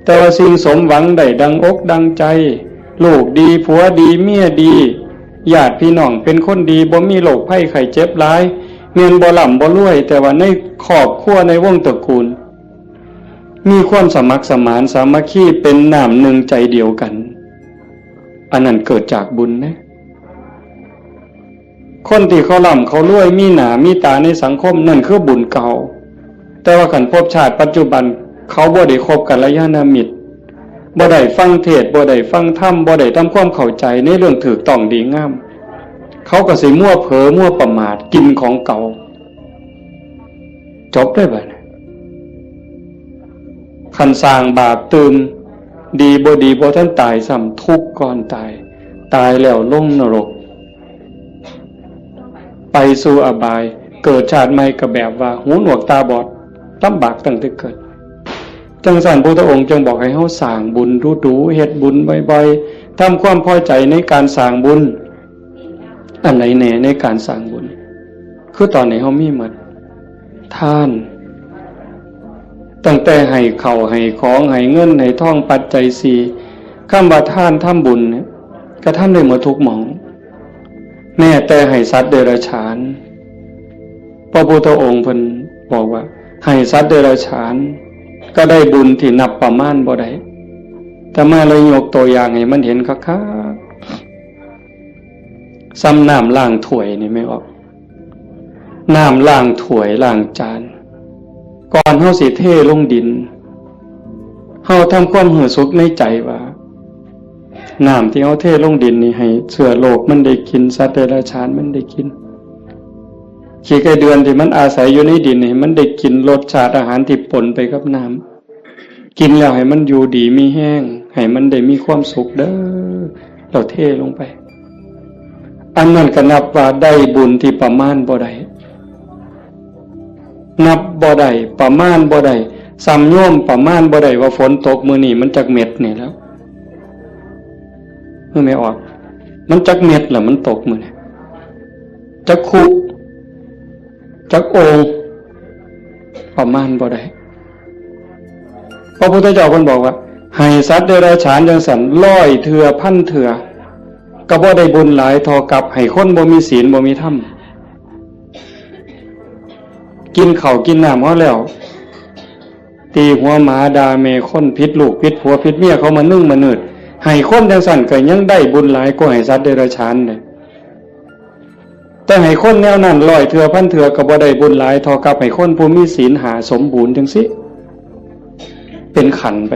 แต่ว่าสิ่งสมหวังได้ดังอกดังใจ ลูกดี ผัวดี เมียดี ญาติพี่น้องเป็นคนดี บ่มีโรคภัยไข้เจ็บหลาย แม่นบ่ร่ำบ่รวย แต่ว่าในครอบครัวในวงตระกูล มีความสมัครสมานสามัคคี เป็นน้ำหนึ่งใจเดียวกัน อันนั้นเกิดจากบุญนะ คนที่เขาร่ำเขารวย มีหน้ามีตาในสังคม นั่นคือบุญเก่า แต่ว่าคันภพชาติปัจจุบัน เขาบ่ได้คบกัลยาณมิตร บ่ได้ฟังเทศน์ บ่ได้ฟังธรรม บ่ได้ทำความเข้าใจในเรื่องถูกต้องดีงาม เขาก็สิมัวเผลอมัวประมาท กินของเก่า จบได้บัดนี้ คันสร้างบาปตื่ม ดีบ่ดี บ่ทันตายซ้ำ ทุกข์ก่อนตาย ตายแล้วลงนรก ไปสู่อบาย เกิดชาติใหม่ก็แบบว่าหูหนวกตาบอด ลำบากตั้งแต่เกิด จังซั่นพุทธองค์จึงบอกให้เฮาสร้างบุญดูๆ เฮ็ดบุญบ่อยๆ ทำความพอใจในการสร้างบุญ อันไหนแหน่ในการสร้างบุญ คือตอนนี้เฮามีหมด ทาน ตั้งแต่ให้ข้าวให้ของ ให้เงินให้ทอง ปัจจัยสี่ คำว่าทานทำบุญเนี่ย ก็ทำได้หมดทุกหม่อง แม้แต่ให้สัตว์เดรัจฉาน พระพุทธองค์เพิ่นบอกว่า ให้สัตว์เดรัจฉาน ก็ได้บุญที่นับประมาณบ่ได้ อาตมาเลยยกตัวอย่างให้มันเห็นคักๆ ส่ำน้ำล้างถ้วยนี่แม่ออก น้ำล้างถ้วยล้างจาน ก่อนเฮาสิเทลงดิน เฮาทำความรู้สึกในใจว่า น้ำที่เฮาเทลงดินนี่ให้เชื้อโรคมันได้กิน สัตว์เดรัจฉานมันได้กิน ขี้ไก่เดือนที่มันอาศัยอยู่ในดินนี่ให้มันได้กินรสชาติอาหารที่ปนไปกับน้ำ กินแล้วให้มันอยู่ดีมีแฮง ให้มันได้มีความสุขเด้อ เราเทลงไป อันนั้นก็นับว่าได้บุญที่ประมาณบ่ได้ นับบ่ได้ ประมาณบ่ได้ ส่ำโยมประมาณบ่ได้ว่าฝนตกมื้อนี้มันจักเม็ดนี่แล้ว เมื่อไม่ออก มันจักเม็ดล่ะมันตกมื้อนี้ จักคุ จักโอ่ง ประมาณบ่ได้ พระพุทธเจ้าเพิ่นบอกว่า ให้สัตว์เดรัจฉานจังซั่นร้อยเทื่อพันเทื่อ ก็บ่ได้บุญหลายเท่ากับให้คนบ่มีศีลบ่มีธรรม กินข้าวกินน้ำเฮาแล้ว ตีหัวหมาด่าแม่คน ผิดลูกผิดผัวผิดเมียเขามานึ่งมานืด ให้คนจังซั่นก็ยังได้บุญหลายกว่าให้สัตว์เดรัจฉานเลย แต่ให้คนแนวนั้นร้อยเทื่อพันเทื่อก็บ่ได้บุญหลายเท่ากับให้คนผู้มีศีลห้าสมบูรณ์จังซี้ เป็นขันไป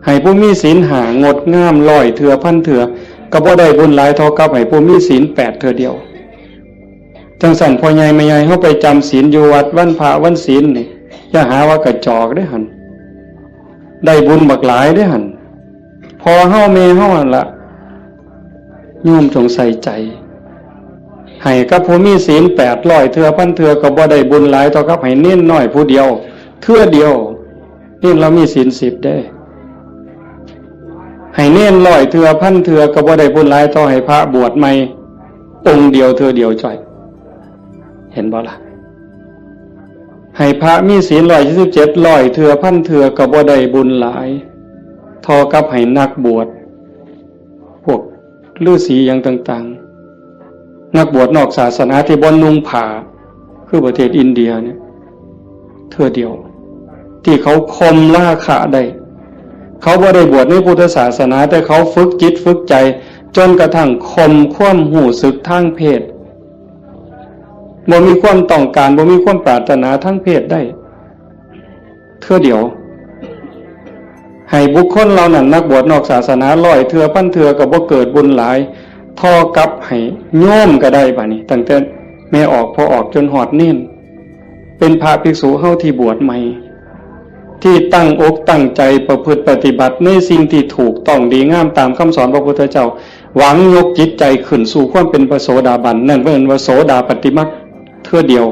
ให้ผู้มีศีลห้างดงามร้อยเทื่อพันเทื่อ ก็บ่ได้บุญหลายเท่ากับให้ผู้มีศีลแปดเทื่อเดียว จังซั่นพ่อใหญ่แม่ใหญ่เฮาไปจำศีลอยู่วัดวันพระวันศีลนี่ อย่าหาว่ากระจอกเด้อหั่น ได้บุญบักหลายเด้อหั่น พ่อเฮาแม่เฮาหั่นละ โยมจงใส่ใจ ให้กับผู้มีศีลแปดร้อยเทื่อพันเทื่อก็บ่ได้บุญหลายเท่ากับให้เณรน้อยผู้เดียว เทื่อเดียว เณรลาวมีศีลสิบเด้ ให้เณรร้อยเทื่อพันเทื่อก็บ่ได้บุญหลายเท่าให้พระบวชใหม่ องค์เดียวเทื่อเดียวจ้อย เห็นบ่ล่ะ ให้พระมีศีลร้อยยี่สิบเจ็ด ร้อยเทื่อพันเทื่อก็บ่ได้บุญหลาย เท่ากับให้นักบวช พวกฤาษีอย่างต่างๆ นักบวชนอกศาสนาที่บ่นุ่งผ้า คือประเทศอินเดียเนี่ย เทื่อเดียว ที่เขาข่มราคะได้ เขาบ่ได้บวชในพุทธศาสนา แต่เขาฝึกจิตฝึกใจ จนกระทั่งข่มความรู้สึกทางเพศ บ่มีความต้องการ บ่มีความปรารถนาทางเพศได้ เทื่อเดียว ให้บุคคลเหล่านั้นนักบวชนอกศาสนาร้อยเทื่อพันเทื่อก็บ่เกิดบุญหลาย เท่ากับให้โยมก็ได้บัดนี้ ตั้งแต่แม่ออกพ่อออกจนฮอดเณร เป็นพระภิกษุเฮาที่บวชใหม่ ที่ตั้งอกตั้งใจประพฤติปฏิบัติในสิ่งที่ถูกต้องดีงามตามคำสอนพระพุทธเจ้า หวังยกจิตใจขึ้นสู่ความเป็นพระโสดาบัน นั่นเพิ่นว่าโสดาปัตติมรรคเทื่อเดียว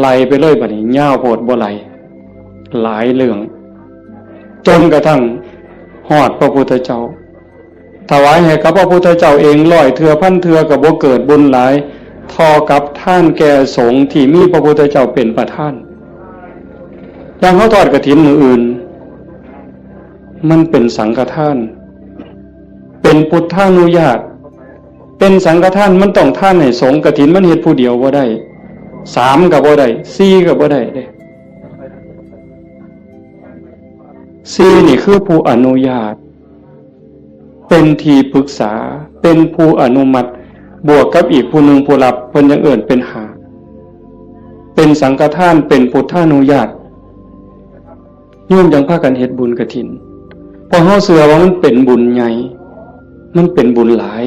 ไล่ไปเลยบัดนี้ ยาวโพดบ่ไล่ หลายเรื่อง จนกระทั่งฮอดพระพุทธเจ้า ถวายให้กับพระพุทธเจ้าเองร้อยเทื่อพันเทื่อก็บ่เกิดบุญหลาย เท่ากับทานแก่สงฆ์ที่มีพระพุทธเจ้าเป็นประธาน อย่างเฮาทอดกฐินมื้ออื่น มันเป็นสังฆทาน เป็นพุทธานุญาต เป็นสังฆทานมันต้องทานให้สงฆ์ กฐินมันเฮ็ดผู้เดียวบ่ได้ สามก็บ่ได้ สี่ก็บ่ได้เด้ สี่นี่คือผู้อนุญาต เป็นที่ปรึกษา เป็นผู้อนุมัติ บวกกับอีกผู้หนึ่งผู้รับ เพิ่นยังเอิ้นเป็นห้า เป็นสังฆทาน เป็นพุทธานุญาต โยมจั่งพากันเฮ็ดบุญกฐิน เพราะเฮาเชื่อว่ามันเป็นบุญใหญ่ มันเป็นบุญหลาย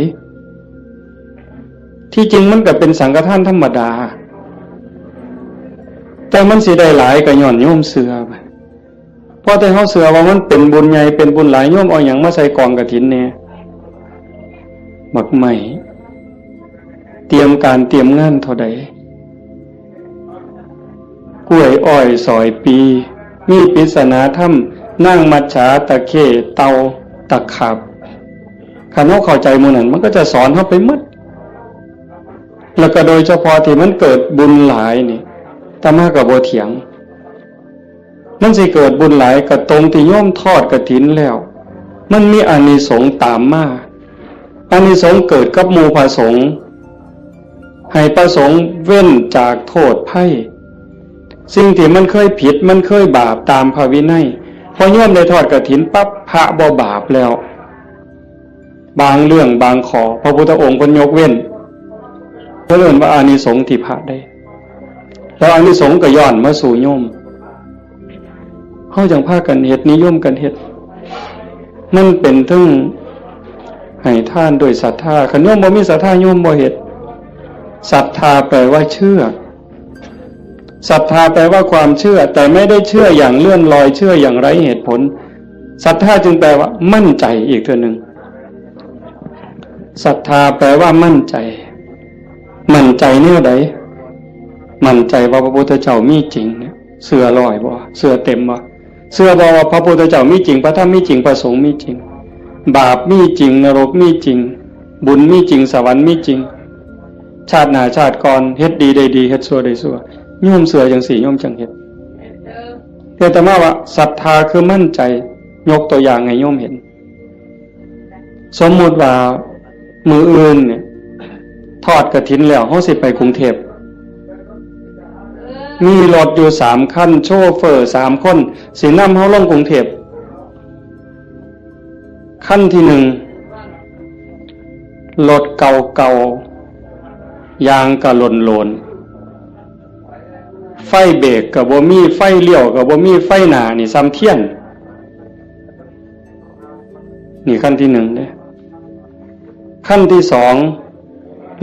ที่จริงมันก็เป็นสังฆทานธรรมดา แต่มันสิได้หลายก็ย้อนโยมเชื่อ เพราะแต่เฮาเชื่อว่ามันเป็นบุญใหญ่ เป็นบุญหลาย โยมเอาหยังมาใส่กองกฐินแน่ บักไม้ เตรียมการเตรียมงานเท่าใด กล้วยอ้อยสอยปี มีปริศนาธรรม นางมัจฉา ตะเข้ เต่า ตะขาบ คันเฮาเข้าใจหมู่นั้น มันก็จะสอนเฮาไปหมด แล้วก็โดยเฉพาะที่มันเกิดบุญหลายนี่ อาตมาก็บ่เถียง มันสิเกิดบุญหลายก็ตรงที่โยมทอดกฐินแล้ว มันมีอานิสงส์ตามมา อานิสงส์เกิดกับหมู่พระสงฆ์ ให้พระสงฆ์เว้นจากโทษภัย สิ่งที่มันเคยผิด มันเคยบาปตามพระวินัย พอโยมได้ทอดกฐินปั๊บ พระบ่บาปแล้ว บางเรื่องบางข้อ พระพุทธองค์เพิ่นยกเว้น เพิ่นเอิ้นว่าอานิสงส์ที่พระได้ แล้วอานิสงส์ก็ย้อนมาสู่โยม เฮาจั่งพากันเฮ็ด นิยมกันเฮ็ด มันเป็นเทิงให้ทานด้วยศรัทธา คันโยมบ่มีศรัทธา โยมบ่เฮ็ด ศรัทธาแปลว่าเชื่อ ศรัทธาแปลว่าความเชื่อ แต่ไม่ได้เชื่ออย่างเลื่อนลอย เชื่ออย่างไร้เหตุผล ศรัทธาจึงแปลว่ามั่นใจอีกเทื่อหนึ่ง ศรัทธาแปลว่ามั่นใจ มั่นใจแนวใด มั่นใจว่าพระพุทธเจ้ามีจริงเนี่ย เชื่อร้อยบ่ เชื่อเต็มบ่ เชื่อบ่ว่าพระพุทธเจ้ามีจริง พระธรรมมีจริง พระสงฆ์มีจริง บาปมีจริง นรกมีจริง บุญมีจริง สวรรค์มีจริง ชาติหน้าชาติก่อน เฮ็ดดีได้ดี เฮ็ดชั่วได้ชั่ว โยมเชื่อจั่งซี้ โยมจั่งเฮ็ด แต่อาตมาว่าศรัทธาคือมั่นใจ ยกตัวอย่างให้โยมเห็น สมมุติว่ามื้ออื่นเนี่ย ทอดกฐินแล้ว เฮาสิไปกรุงเทพฯ มีรถอยู่สามคัน โชเฟอร์สามคน สินำเฮาลงกรุงเทพฯ คันที่หนึ่ง รถเก่าๆ ยางกะหล่นๆ ไฟเบรกกะบ่มี ไฟเลี้ยวกะบ่มี ไฟหน้านี่ส่ำเทียน นี่คันที่หนึ่งเด้ คันที่สอง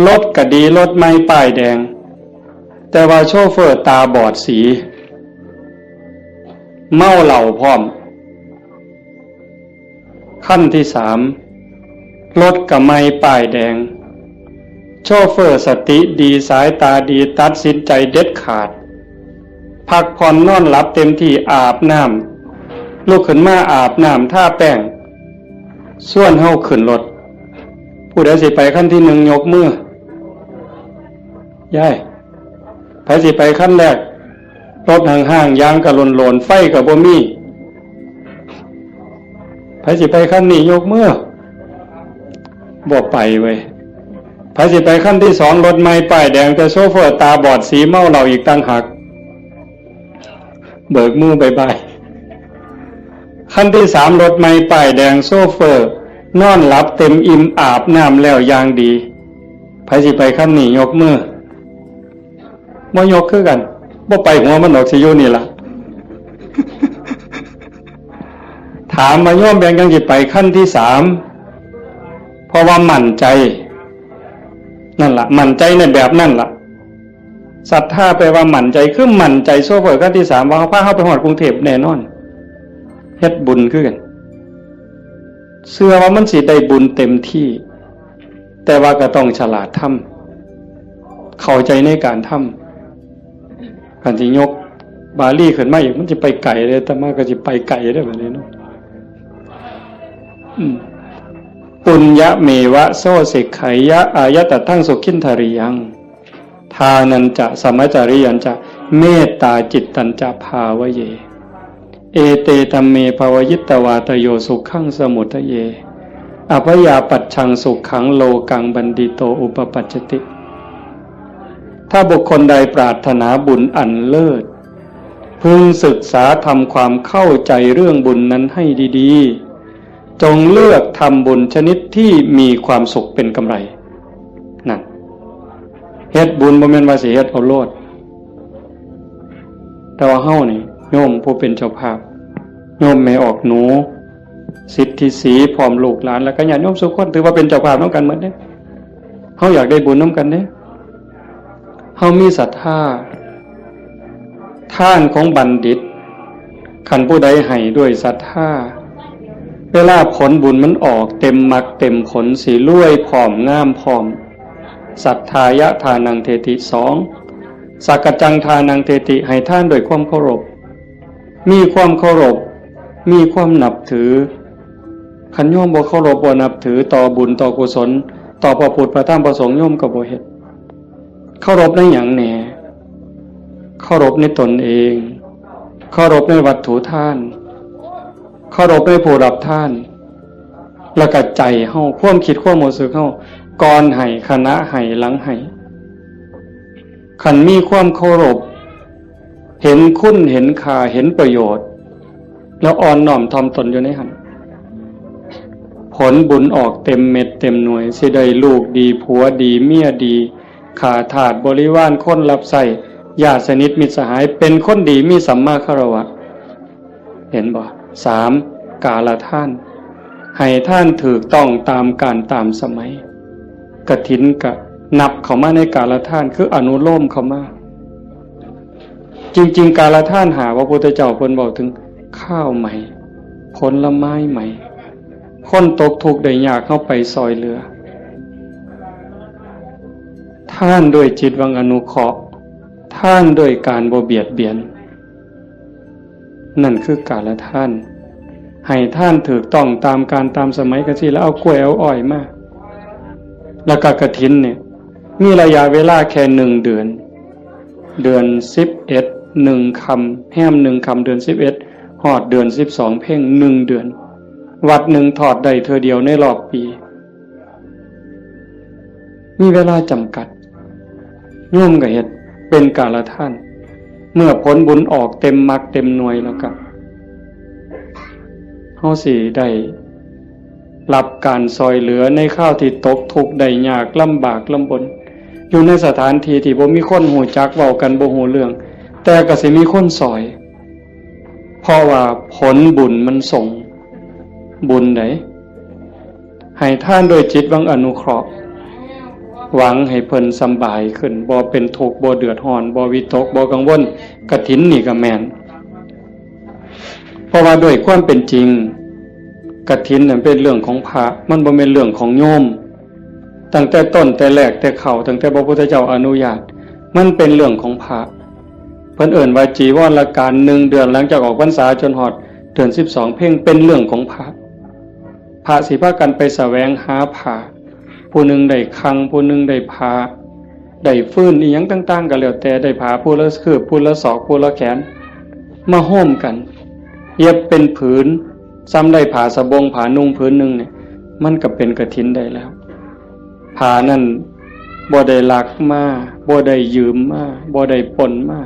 รถกะดี รถใหม่ป้ายแดง แต่ว่าโชเฟอร์ตาบอดสี เมาเหล้าพร้อม คันที่สาม รถกะใหม่ป้ายแดง โชเฟอร์สติดี สายตาดี ตัดสินใจเด็ดขาด พักผ่อนนอนหลับเต็มที่ อาบน้ำ ลุกขึ้นมาอาบน้ำ ทาแป้ง ชวนเฮาขึ้นรถ ผู้ใดสิไปคันที่หนึ่งยกมือ ยาย ไผสิไปคันแรก รถห้างๆ ยางกะหล่นๆ ไฟกะบ่มี ไผสิไปคันนี้ยกมือ บ่ไปเว้ย ไผสิไปคันที่สอง รถใหม่ป้ายแดง แต่โชเฟอร์ตาบอดสี เมาเหล้าอีกต่างหาก เบิกมือบายบาย คันที่สาม รถใหม่ป้ายแดง โชเฟอร์นอนหลับเต็มอิ่ม อาบน้ำแล้วอย่างดี ไผสิไปคันนี้ยกมือ บ่ยกคือกัน บ่ไปหัวมันดอก สิอยู่นี่ล่ะ ถามว่าโยมแบงจั่งสิไปคันที่สาม เพราะว่ามั่นใจ นั่นล่ะ มั่นใจในแบบนั่นล่ะ ศรัทธาแปลว่ามั่นใจ คือมั่นใจโชเฟอร์คันที่สามว่าพาเฮาไปฮอดกรุงเทพฯแน่นอน เฮ็ดบุญคือกัน เชื่อว่ามันสิได้บุญเต็มที่ แต่ว่าก็ต้องฉลาดทำ เข้าใจในการทำ คันสิยกบาลีขึ้นมาอีก มันสิไปไกลเด้ อาตมาก็สิไปไกลเด้อบัดนี้เนาะ อืม ปุญญเมวะโสสิกขายะ อายะตะทังสุขินทาริยัง ทานัญจะ สมัจจริยัญจะ เมตตาจิตตัญจะ ภาวะเย เอเตธัมเม ภวยิตวาตโย สุขังสมุทเย อภยาปัชชังสุขังโลกังบัณฑิโตอุปปัชชติ ถ้าบุคคลใดปรารถนาบุญอันเลิศ พึงศึกษาทำความเข้าใจเรื่องบุญนั้นให้ดีๆ จงเลือกทำบุญชนิดที่มีความสุขเป็นกำไร นั่น เฮ็ดบุญบ่แม่นว่าสิเฮ็ดเอาโลด แต่ว่าเฮานี่ โยมผู้เป็นเจ้าภาพ โยมแม่ออกหนู สิทธิศรี พร้อมลูกหลาน แล้วก็ญาติโยมทุกคน ถือว่าเป็นเจ้าภาพนำกันหมดเด้ เฮาอยากได้บุญนำกันเด้ เฮามีศรัทธา ทานของบัณฑิต คันผู้ใดให้ด้วยศรัทธา เวลาผลบุญมันออก เต็มมรรคเต็มผล สิรวยพร้อม งามพร้อม ศรัทธายะทานังเทติ สอง สักกจจังทานังเทติ ให้ทานด้วยความเคารพ มีความเคารพ มีความนับถือ คันโยมบ่เคารพบ่นับถือต่อบุญต่อกุศล ต่อพระพุทธพระธรรมพระสงฆ์ โยมก็บ่เฮ็ด เคารพในหยังแหน่ เคารพในตนเอง เคารพในวัตถุทาน เคารพในผู้รับทาน แล้วก็ใจเฮา ความคิดความรู้สึกเฮา ก่อนให้ ขณะให้ หลังให้ คันมีความเคารพ เห็นคุณ เห็นค่า เห็นประโยชน์ แล้วอ่อนน้อมถ่อมตนอยู่ในหั่น ผลบุญออกเต็มเม็ดเต็มหน่วย สิได้ลูกดี ผัวดี เมียดี ข้าทาส บริวาร คนรับใช้ ญาติสนิท มิตรสหาย เป็นคนดี มีสัมมาคารวะ เห็นบ่ สาม กาลทาน ให้ทานถูกต้องตามกาลตามสมัย กฐินก็นับเข้ามาในกาลทาน คืออนุโลมเข้ามา จริงๆ กาลทานห้า พระพุทธเจ้าเพิ่นเว้าถึงข้าวใหม่ ผลไม้ใหม่ คนตกทุกข์ได้ยาก เฮาไปซอยเหลือ ทานด้วยจิตหวังอนุเคราะห์ ทานด้วยการบ่เบียดเบียน นั่นคือกาลทาน ให้ทานถูกต้องตามกาลตามสมัย ก็สิแล้วเอากล้วยเอาอ้อยมา แล้วก็กฐินเนี่ย มีระยะเวลาแค่หนึ่งเดือน เดือนสิบเอ็ด หนึ่งค่ำ แฮมหนึ่งค่ำ เดือนสิบเอ็ด ฮอดเดือนสิบสอง เพ็ญ หนึ่งเดือน วัดหนึ่งทอดได้เทื่อเดียวในรอบปี มีเวลาจำกัด โยมก็เฮ็ดเป็นกาลทาน เมื่อผลบุญออกเต็มมรรคเต็มหน่วยแล้วก็ เฮาสิได้รับการซอยเหลือในคราวที่ตกทุกข์ได้ยาก ลำบากลำบน อยู่ในสถานที่ที่บ่มีคนฮู้จัก เว้ากันบ่ฮู้เรื่อง แต่ก็สิมีคนซอย เพราะว่าผลบุญมันส่ง บุญใด ให้ทานด้วยจิตหวังอนุเคราะห์ หวังให้เพิ่นสำบายขึ้น บ่เป็นทุกข์ บ่เดือดร้อน บ่วิตก บ่กังวล กฐินนี่ก็แม่น เพราะว่าด้วยความเป็นจริง กฐินนั้นเป็นเรื่องของพระ มันบ่แม่นเรื่องของโยม ตั้งแต่ต้นแต่แรกแต่เข้า ตั้งแต่พระพุทธเจ้าอนุญาต มันเป็นเรื่องของพระ เพิ่นเอิ้นว่าจีวรการ หนึ่งเดือนหลังจากออกพรรษาจนฮอดเดือนสิบสอง เพ็ญ เป็นเรื่องของพระ พระสิพากันไปแสวงหาผ้า ผู้หนึ่งได้คัง ผู้หนึ่งได้ผ้า ได้ฟืน อีหยังต่างๆ ก็แล้วแต่ ได้ผ้าผู้ละคืบ ผู้ละศอก ผู้ละแขน มาโฮมกัน เย็บเป็นผืน ส่ำได้ผ้าสบง ผ้านุ่งผืนหนึ่งเนี่ย มันก็เป็นกฐินได้แล้ว ผ้านั่นบ่ได้ลักมา บ่ได้ยืมมา บ่ได้ปล้นมา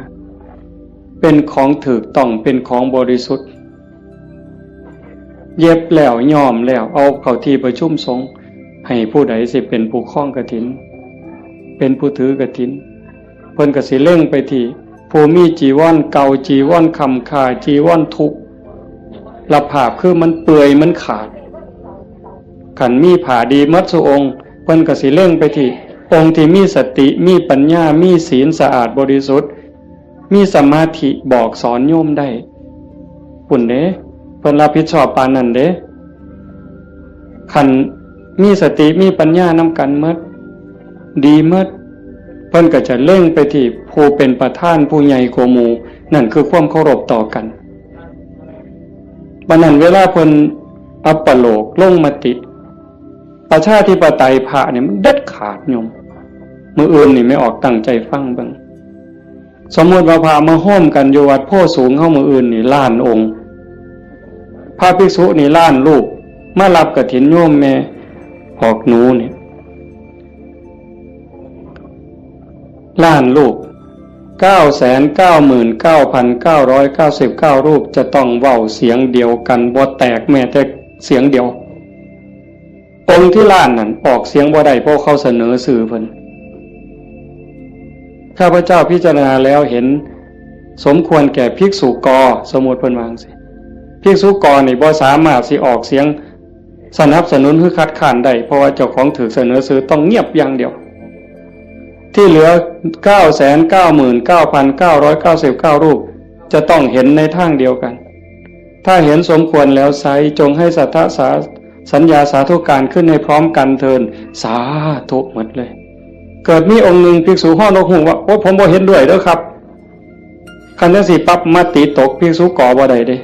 เป็นของถูกต้อง เป็นของบริสุทธิ์ เย็บแล้ว ย้อมแล้ว เอาเข้าที่ประชุมสงฆ์ ให้ผู้ใดสิเป็นผู้ครองกฐิน เป็นผู้ถือกฐิน เพิ่นก็สิเล็งไปที่ ผู้มีจีวรเก่า จีวรค้ำค่า จีวรทุกข์ สภาพคือมันเปื่อยมันขาด คันมีผ้าดีหมดซุองค์ เพิ่นก็สิเล็งไปที่ องค์ที่มีสติ มีปัญญา มีศีลสะอาดบริสุทธิ์ มีสมาธิบอกสอนโยมได้ พุ้นเด้ เพิ่นรับผิดชอบปานนั้นเด้ คันมีสติ มีปัญญานำกันหมด ดีหมด เพิ่นก็จะเล็งไปที่ผู้เป็นประธาน ผู้ใหญ่กว่าหมู่ นั่นคือความเคารพต่อกัน บัดนั้นเวลาเพิ่นอัปโลกน์ลงมติ ประชาธิปไตยพระนี่มันเด็ดขาดโยม มื้ออื่นนี่แม่ออกตั้งใจฟังเบิ่ง สมมุติว่าพระมาโฮมกันอยู่วัดโพธิ์สูงเฮามื้ออื่นนี่ล้านองค์ พระภิกษุนี่ล้านรูป มารับกฐินโยมแม่ออกหนูเนี่ย ล้านรูป เก้าแสนเก้าหมื่นเก้าพันเก้าร้อยเก้าสิบเก้ารูป จะต้องเว้าเสียงเดียวกัน บ่แตกแม้แต่เสียงเดียว องค์ที่ล้านนั่นออกเสียงบ่ได้ เพราะเขาเสนอชื่อเพิ่น ข้าพเจ้าพิจารณาแล้วเห็นสมควรแก่ภิกษุก สมมุติเพิ่นว่าจั่งซี้ ภิกษุก นี่บ่สามารถสิออกเสียงสนับสนุนหรือคัดค้านได้ เพราะว่าเจ้าของถูกเสนอชื่อ ต้องเงียบอย่างเดียว ที่เหลือ เก้าแสนเก้าหมื่นเก้าพันเก้าร้อยเก้าสิบเก้ารูป จะต้องเห็นในทางเดียวกัน ถ้าเห็นสมควรแล้วไซร้ จงให้สัทธสา สัญญาสาธุการขึ้นให้พร้อมกันเทิน สาธุหมดเลย เกิดมีองค์หนึ่งภิกษุฮ้องนกฮูกว่า โอ้ ผมบ่เห็นด้วยเด้อครับ คันจั่งซี้ปั๊บ มติตก ภิกษุก บ่ได้เด้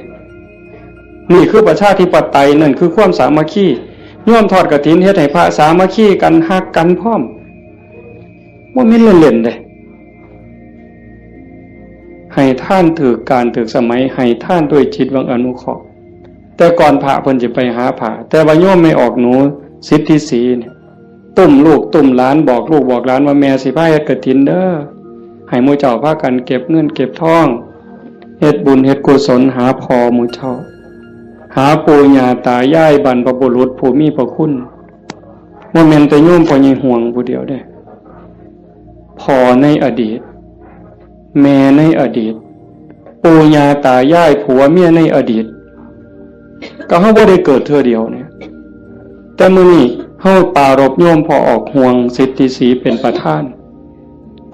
นี่คือประชาธิปไตย นั่นคือความสามัคคี โยมทอดกฐินเฮ็ดให้พระสามัคคีกัน ฮักกันพร้อม บ่แม่นเล่นๆเด้ ให้ทานถูกกาลถูกสมัย ให้ทานด้วยจิตหวังอนุเคราะห์ แต่ก่อนพระเพิ่นสิไปหาผ้า แต่ว่าโยมแม่ออกหนู สิทธิศรีเนี่ย ตุ้มลูกตุ้มหลาน บอกลูกบอกหลานว่า แม่สิพาเฮ็ดกฐินเด้อ ให้หมู่เจ้าพากันเก็บเงินเก็บทอง เฮ็ดบุญเฮ็ดกุศลหาพ่อหมู่เจ้า หาปู่ย่าตายายบรรพบุรุษผู้มีพระคุณ บ่แม่นแต่โยมพ่อใหญ่ห่วงผู้เดียวเด้ พ่อในอดีต แม่ในอดีต ปู่ย่าตายายผัวเมียในอดีต ก็เฮาบ่ได้เกิดเทื่อเดียวเนี่ย แต่มื้อนี้เฮาปรารภโยมพ่อออกห่วง สิทธิศรีเป็นประธาน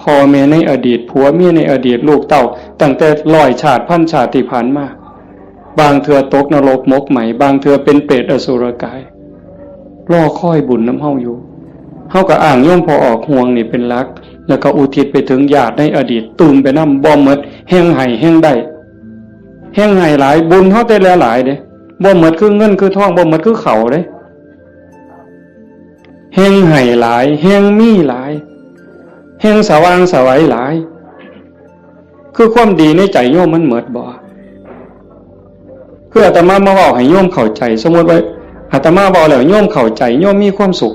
พ่อแม่ในอดีต ผัวเมียในอดีต ลูกเต้า ตั้งแต่ร้อยชาติพันชาติที่ผ่านมา บางเทื่อตกนรกหมกไหม บางเทื่อเป็นเปรตอสุรกาย รอคอยบุญนำเฮาอยู่ เฮาก็อ้างโยมพ่อออกห่วงนี่เป็นหลัก แล้วก็อุทิศไปถึงญาติในอดีต ตื่มไปนำ บ่หมด แฮ่งให้แฮ่งได้ แฮ่งให้หลาย บุญเฮาแต่ละหลายเด้ บ่หมดคือเงินคือทอง บ่หมดคือข้าวเด้ แฮ่งให้หลาย แฮ่งมีหลาย แฮ่งสว่างไสวหลาย คือความดีในใจโยมมันหมดบ่ คืออาตมามาเว้าให้โยมเข้าใจ สมมุติว่าอาตมาเว้าแล้วโยมเข้าใจ โยมมีความสุข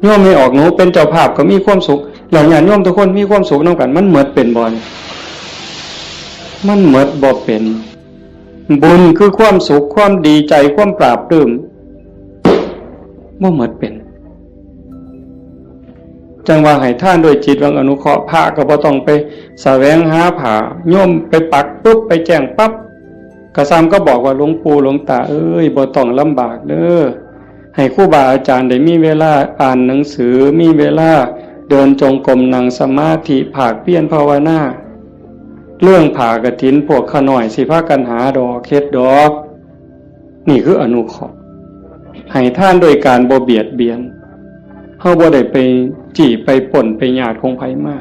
โยมแม่ออกหนูเป็นเจ้าภาพก็มีความสุข แล้วญาติโยมทุกคนมีความสุขนำกัน มันหมดเป็นบ่นี่ มันหมดบ่เป็น บุญคือความสุข ความดีใจ ความปราบปลื้ม บ่หมดเป็น จั่งว่าให้ทานด้วยจิตหวังอนุเคราะห์ พระก็บ่ต้องไปแสวงหาผ้า โยมไปปักปุ๊บ ไปแจ้งปั๊บ ก็ส่ำกับบอกว่า หลวงปู่หลวงตาเอ้ย บ่ต้องลำบากเด้อ ให้ครูบาอาจารย์ได้มีเวลาอ่านหนังสือ มีเวลาเดินจงกรม นั่งสมาธิ ภาคเพียรภาวนา เรื่องผ้ากฐินพวกข้าน้อยสิพากันหาดอก เฮ็ดดอก นี่คืออนุเคราะห์ ให้ทานโดยการบ่เบียดเบียน เฮาบ่ได้ไปจี้ไปปล้นไปญาติของไผมา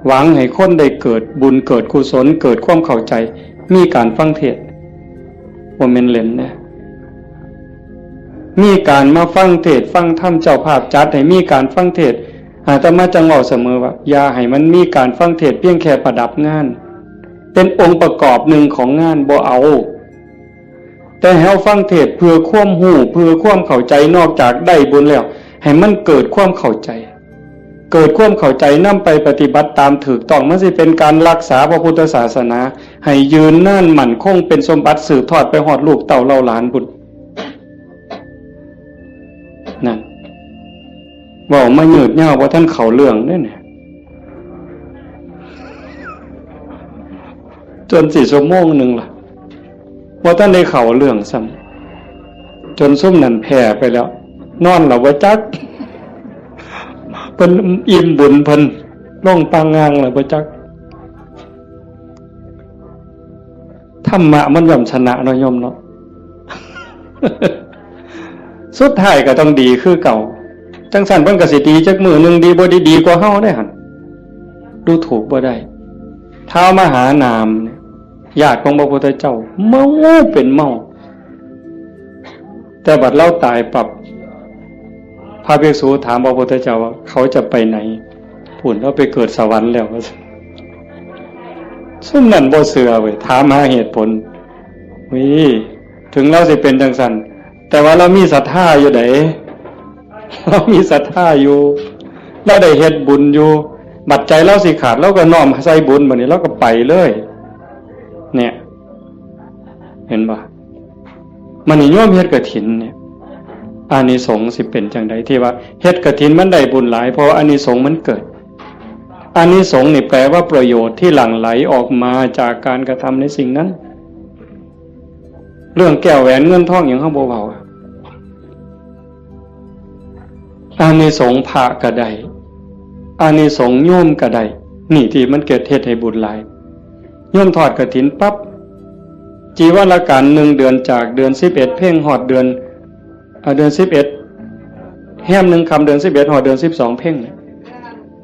หวังให้คนได้เกิดบุญเกิดกุศล เกิดความเข้าใจ มีการฟังเทศน์ บ่แม่นเล่นนะ มีการมาฟังเทศน์ฟังธรรม เจ้าภาพจัดให้มีการฟังเทศน์ อาตมาจั่งเว้าเสมอว่า อย่าให้มันมีการฟังเทศน์เพียงแค่ประดับงาน เป็นองค์ประกอบหนึ่งของงาน บ่เอา แต่ให้เฮาฟังเทศน์เพื่อความรู้ เพื่อความเข้าใจ นอกจากได้บุญแล้ว ให้มันเกิดความเข้าใจ เกิดความเข้าใจนำไปปฏิบัติตามถูกต้อง มันสิเป็นการรักษาพระพุทธศาสนา ให้ยืนนานมั่นคง เป็นสมบัติสืบทอดไปฮอดลูกเต้าเหล่าหลานพุ้น นั่น เว้ามายืดยาว บ่ทันเข้าเรื่องเด้เนี่ย จนสิชั่วโมงหนึ่งล่ะ บ่ทันได้เข้าเรื่องซ้ำ จนซุมนั้นแผ่ไปแล้ว นอนแล้วบ่จัก เพิ่นอิ่มบุญเพิ่น ลงปางงางแล้วบ่จัก ธรรมะมันย่อมชนะเนาะโยมเนาะ สุดท้ายก็ต้องดีคือเก่า จั่งซั้นเพิ่นก็สิดีจักมื้อหนึ่ง ดีบ่ดี ดีกว่าเฮาเด้หั่น ดูถูกบ่ได้ ท้าวมหานามเนี่ย ญาติของพระพุทธเจ้า เมาเป็นเมา แต่บัดลาวตายปั๊บ พระภิกษุถามพระพุทธเจ้าว่า เขาจะไปไหน พุ้น ลาวไปเกิดสวรรค์แล้ว ว่าซั่น ซุมนั้นบ่เชื่อเว้ย ถามหาเหตุผล เฮ้ย ถึงเราสิเป็นจังซั่น แต่ว่าเรามีศรัทธาอยู่ได๋ เรามีศรัทธาอยู่ เราได้เฮ็ดบุญอยู่ บัดใจเราสิขาด เราก็น้อมใส่บุญ บัดนี้เราก็ไปเลย เนี่ย เห็นบ่ มื้อนี้โยมเฮ็ดกฐินเนี่ย อานิสงส์สิเป็นจังใด ที่ว่าเฮ็ดกฐินมันได้บุญหลาย เพราะว่าอานิสงส์มันเกิด อานิสงส์นี่แปลว่าประโยชน์ที่หลั่งไหลออกมาจากการกระทำในสิ่งนั้น เรื่องแก้วแหวนเงินทองหยังเฮาบ่เว้า อานิสงส์พระก็ได้ อานิสงส์โยมก็ได้ นี่ที่มันเกิด เฮ็ดให้บุญหลาย โยมทอดกฐินปั๊บ จีวรการหนึ่งเดือน จากเดือนสิบเอ็ดเพ็ญฮอดเดือน อ่า เดือนสิบเอ็ด แฮมหนึ่งค่ำเดือนสิบเอ็ด ฮอดเดือนสิบสองเพ็ญเนี่ย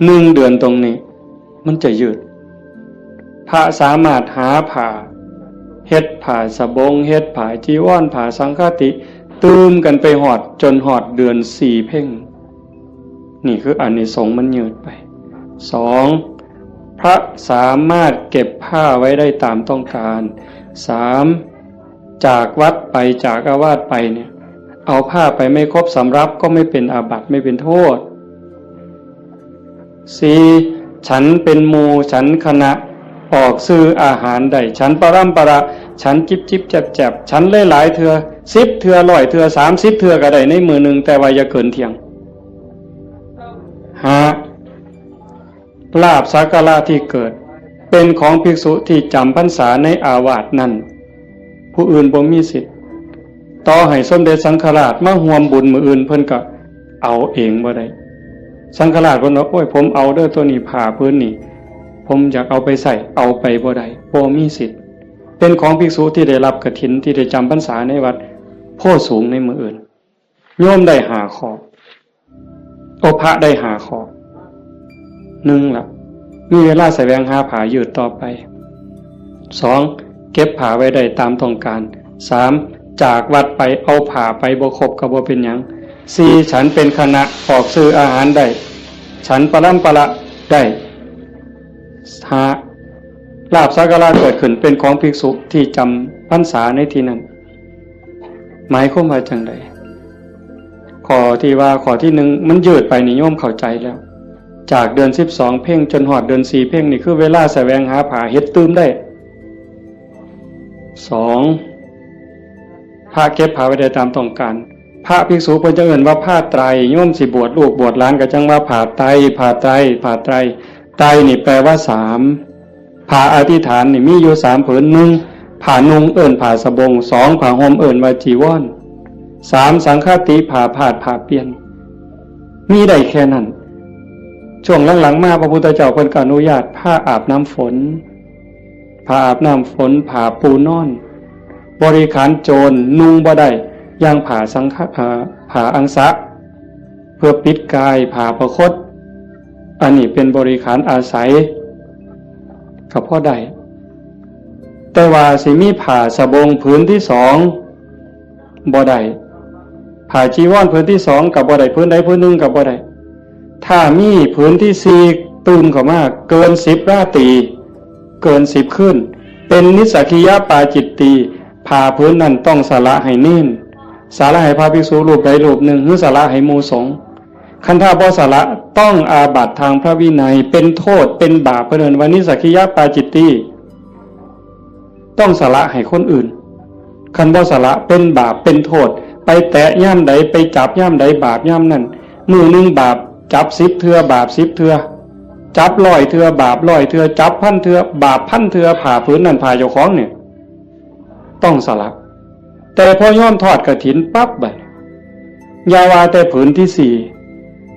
หนึ่งเดือนตรงนี้ มันจะยืด พระสามารถหาผ้า เฮ็ดผ้าสบง เฮ็ดผ้าจีวร ผ้าสังฆาติ ตื่มกันไปฮอด จนฮอดเดือนสี่เพ็ญ นี่คืออานิสงส์มันยืดไป สอง พระสามารถเก็บผ้าไว้ได้ตามต้องการ สาม จากวัดไป จากอาวาสไปเนี่ย เอาผ้าไปไม่ครบสำรับก็ไม่เป็นอาบัติ ไม่เป็นโทษ สี่ ฉันเป็นหมู่ ฉันคณะ ออกซื้ออาหารได้ ฉันปรำปรา ฉันจิบจิบแจบแจบ ฉันหลายๆเทื่อ สิบเทื่อ ร้อยเทื่อ สามสิบเทื่อก็ได้ในมื้อหนึ่ง แต่ว่าอย่าเกินเที่ยง ห้า ลาภสักการะที่เกิด เป็นของภิกษุที่จำพรรษาในอาวาสนั้น ผู้อื่นบ่มีสิทธิ์ ต่อให้สมเด็จสังฆราชมาร่วมบุญมื้ออื่น เพิ่นก็เอาเองบ่ได้ สังฆราชเพิ่นว่า โอ้ย ผมเอาเด้อ ตัวนี้ ผ้าผืนนี้ ผมอยากเอาไปใช้ เอาไปบ่ได้ บ่มีสิทธิ์ เป็นของภิกษุที่ได้รับกฐิน ที่ได้จำพรรษาในวัดโพธิ์สูงในมื้ออื่น โยมได้ห้าข้อ โอ พระได้ห้าข้อ หนึ่งละ มีเวลาแสวงหาผ้ายืดต่อไป สอง เก็บผ้าไว้ได้ตามต้องการ สาม จากวัดไปเอาผ้าไปบ่ครบก็บ่เป็นหยัง สี่ ฉันเป็นคณะ ออกซื้ออาหารได้ ฉันปรำปราได้ ห้า ลาภสักการะเกิดขึ้นเป็นของภิกษุที่จำพรรษาในที่นั้น หมายความว่าจังใด ข้อที่ว่าข้อที่หนึ่งมันยืดไปนี่โยมเข้าใจแล้ว จากเดือนสิบสองเพ็ญจนฮอดเดือนสี่เพ็ญนี่คือเวลาแสวงหาผ้าเฮ็ดตื่มได้ สอง พระเก็บผ้าไว้ได้ตามต้องการ พระภิกษุเพิ่นจะเอิ้นว่าผ้าไตร โยมสิบวชลูกบวชหลานก็จั่งว่าผ้าไตร ผ้าไตร ผ้าไตร ไตรนี่แปลว่าสาม ผ้าอธิษฐานนี่มีอยู่สามผืน หนึ่ง ผ้านุ่งเอิ้นผ้าสบง สอง ผ้าห่มเอิ้นว่าจีวร สาม สังฆาติ ผ้าพาดผ้าเปลี่ยน มีได้แค่นั้น ช่วงหลังๆมาพระพุทธเจ้าเพิ่นก็อนุญาตผ้าอาบน้ำฝน ผ้าอาบน้ำฝน ผ้าปูนอน บริขารโจรนุ่งบ่ได้ อย่างผ้าสังฆะ อ่า ผ้าอังสะ เพื่อปิดกาย ผ้าประคต อันนี้เป็นบริขารอาศัย ก็พอได้ แต่ว่าสิมีผ้าสบงผืนที่สอง บ่ได้ ผ้าจีวรผืนที่สองก็บ่ได้ ผืนใดผืนหนึ่งก็บ่ได้ ถ้ามีผืนที่สี่ตื่มเข้ามา เกินสิบราตรี เกินสิบคืน เป็นนิสสักขียปาจิตตี ผ้าผืนนั้นต้องสละให้เณร สละให้พระภิกษุรูปใดรูปหนึ่ง หรือสละให้หมู่สงฆ์ คันถ้าบ่สละต้องอาบัติทางพระวินัย เป็นโทษ เป็นบาป เพิ่นเอิ้นว่านิสสักขียปาจิตตี ต้องสละให้คนอื่น คันบ่สละเป็นบาปเป็นโทษ ไปแตะยามใด ไปจับยามใด บาปยามนั้น มื้อหนึ่งบาป จับสิบเทื่อ บาปสิบเทื่อ จับร้อยเทื่อ บาปร้อยเทื่อ จับพันเทื่อ บาปพันเทื่อ ผ้าผืนนั้นผ้าเจ้าของเนี่ย ต้องสละ แต่พอโยมทอดกฐินปั๊บบัด อย่าว่าแต่ผืนที่สี่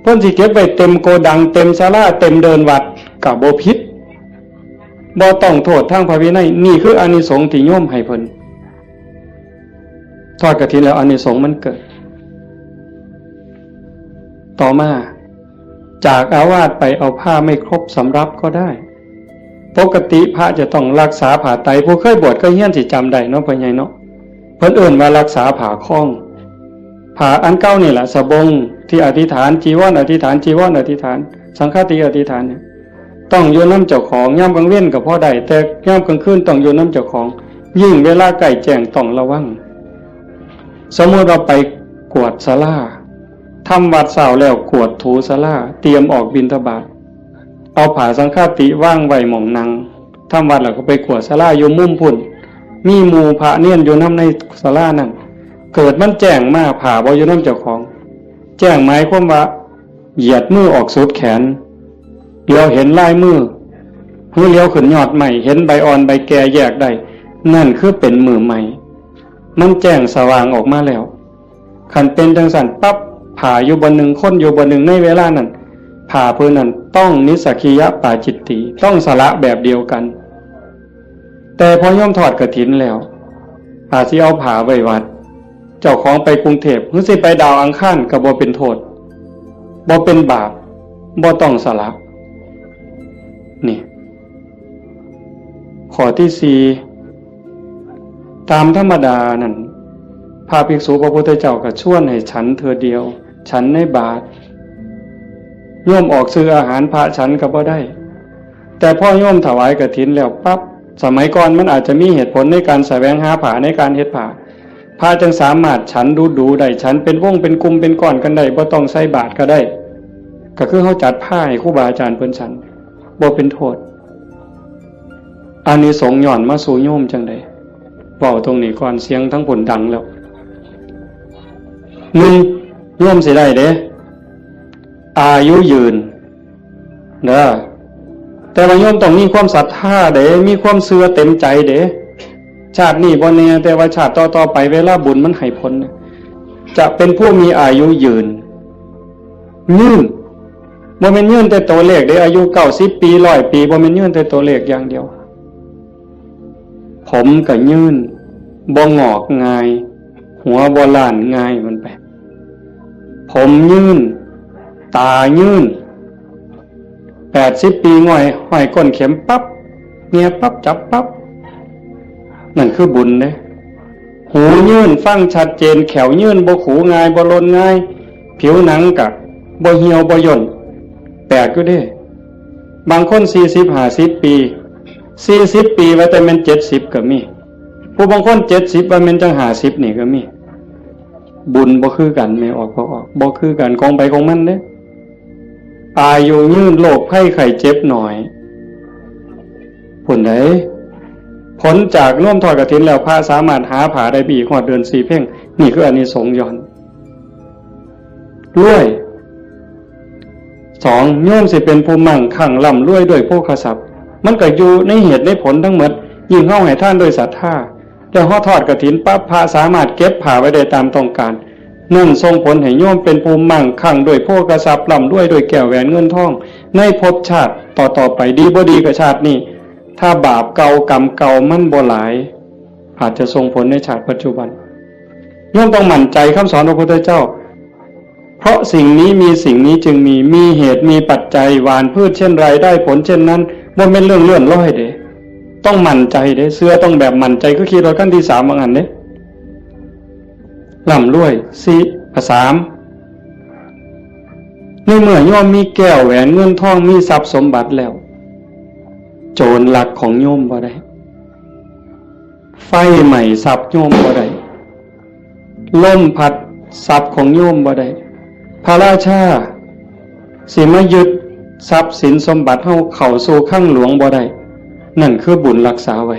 เพิ่นสิเก็บไว้เต็มโกดัง เต็มศาลา เต็มเดินวัด ก็บ่ผิด บ่ต้องโทษทางพระวินัย นี่คืออานิสงส์ที่โยมให้เพิ่น ทอดกฐินแล้วอานิสงส์มันเกิด ต่อมา จากอาวาสไปเอาผ้าไม่ครบสำรับก็ได้ ปกติพระจะต้องรักษาผ้าไตร ผู้เคยบวชเคยเฮียนสิจำได้เนาะ พ่อใหญ่เนาะ เพิ่นเอิ้นว่ารักษาผ้าคล้อง ผ้าอันเก่านี่แหละ สบงที่อธิษฐาน จีวรอธิษฐาน จีวรอธิษฐาน สังฆาติอธิษฐานเนี่ย ต้องอยู่นำเจ้าของ ยามกลางเว็นก็พอได้ แต่ยามกลางคืนต้องอยู่นำเจ้าของ ยิ่งเวลาใกล้แจ้งต้องระวัง สมมุติว่าไปกวาดศาลา ทำวัดเช้าแล้วกวาดถูศาลา เตรียมออกบิณฑบาต เอาผ้าสังฆาติวางไว้หม่องนั่ง ทำวัดแล้วก็ไปกวาดศาลาอยู่มุมพุ้น มีหมู่พระเณรอยู่นำในศาลานั้น เกิดมันแจ้งมา ผ้าบ่อยู่นำเจ้าของ แจ้งหมายความว่า เหยียดมือออกสุดแขน เหลียวเห็นลายมือ หรือเหลียวขึ้นยอดไม้ เห็นใบอ่อนใบแก่แยกได้ นั่นคือเป็นมือใหม่ มันแจ้งสว่างออกมาแล้ว คันเป็นจั่งซั้นปั๊บ ผ้าอยู่บ่อนหนึ่ง คนอยู่บ่อนหนึ่ง ในเวลานั้น ผ้าผืนนั้นต้องนิสสักคียปาจิตตี ต้องสละแบบเดียวกัน แต่พอโยมทอดกฐินแล้ว อาจสิเอาผ้าไว้วัด เจ้าของไปกรุงเทพฯ หรือสิไปดาวอังคารก็บ่เป็นโทษ บ่เป็นบาป บ่ต้องสละ นี่ ข้อที่สี่ ตามธรรมดานั่น พระภิกษุพระพุทธเจ้าก็ชวนให้ฉันเทื่อเดียว ฉันในบาตร โยมออกซื้ออาหารพระฉันก็บ่ได้ แต่พอโยมถวายกฐินแล้วปั๊บ สมัยก่อนมันอาจจะมีเหตุผลในการแสวงหาผ้า ในการเฮ็ดผ้า พระจึงสามารถฉันดูๆได้ ฉันเป็นวงเป็นกลุ่มเป็นก้อนกันได้ บ่ต้องใส่บาตรก็ได้ ก็คือเฮาจัดผ้าให้ครูบาอาจารย์เพิ่นฉัน บ่เป็นโทษ อานิสงส์ย้อนมาสู่โยมจั่งใด เว้าตรงนี้ก่อน เสียงทั้งพุ้นดังแล้ว หนึ่ง โยมสิได้เด้ อายุยืน เด้อ แต่ว่าโยมต้องมีความศรัทธาเด้ มีความเชื่อเต็มใจเด้ ชาตินี้บ่แน่ แต่ว่าชาติต่อๆไป เวลาบุญมันให้ผลน่ะ จะเป็นผู้มีอายุยืน ยืน บ่แม่นยืนแต่ตัวเลขเด้ อายุเก้าสิบปี ร้อยปี บ่แม่นยืนแต่ตัวเลขอย่างเดียว ผมก็ยืน บ่งอกง่าย หัวบ่ล้านง่ายมันไป ผมยืน ตายืน แปดสิบปี ง่อยห้อยก้นเข็มปั๊บ แหย่ปั๊บ จับปั๊บ นั่นคือบุญเด้ หูยืน ฟังชัดเจน แข้วยืน บ่ขูง่าย บ่หล่นง่าย ผิวหนังกะบ่เหี่ยวบ่ย่น แปลกอยู่เด้ บางคนสี่สิบ ห้าสิบปี สี่สิบปี ว่าแต่แม่นเจ็ดสิบก็มี ผู้บางคนเจ็ดสิบ ว่าแม่นจั่งห้าสิบนี่ก็มี บุญบ่คือกัน แม่ออก พ่อออก บ่คือกัน ของไผของมันเด้ อายุยืน โรคภัยไข้เจ็บน้อย พุ้นใด ผลจากโยมทอดกฐินแล้ว พระสามารถหาผ้าได้ไปอีกฮอดเดือนสี่เพ็ง นี่คืออานิสงส์ย้อน รวย สอง โยมสิเป็นผู้มั่งคั่งร่ำรวยด้วยโภคทรัพย์ มันก็อยู่ในเหตุในผลทั้งหมด ยิ่งเฮาให้ทานด้วยศรัทธา แล้วเฮาทอดกฐินปั๊บ พระสามารถเก็บผ้าไว้ได้ตามต้องการ นั่นส่งผลให้โยมเป็นผู้มั่งคั่งด้วยโภคทรัพย์ ร่ำรวยด้วยแก้วแหวนเงินทอง ในภพชาติต่อๆไป ดีบ่ดีก็ชาตินี้ ถ้าบาปเก่ากรรมเก่ามันบ่หลาย อาจจะส่งผลในชาติปัจจุบัน โยมต้องมั่นใจคำสอนพระพุทธเจ้า เพราะสิ่งนี้มี สิ่งนี้จึงมี มีเหตุมีปัจจัย หว่านพืชเช่นไรได้ผลเช่นนั้น บ่แม่นเรื่องเลื่อนลอยเด้ ต้องมั่นใจเด้ เชื่อต้องแบบมั่นใจ คือขี่รถคันที่สามว่างั้นเด้ ร่ำรวย สี่ อ่ะ สาม ในเมื่อโยมมีแก้วแหวนเงินทอง มีทรัพย์สมบัติแล้ว โจรลักของโยมบ่ได้ ไฟไหม้ทรัพย์โยมบ่ได้ ลมพัดทรัพย์ของโยมบ่ได้ พระราชาสิมายึดทรัพย์สินสมบัติเฮาเข้าสู่คลังหลวงบ่ได้ นั่นคือบุญรักษาไว้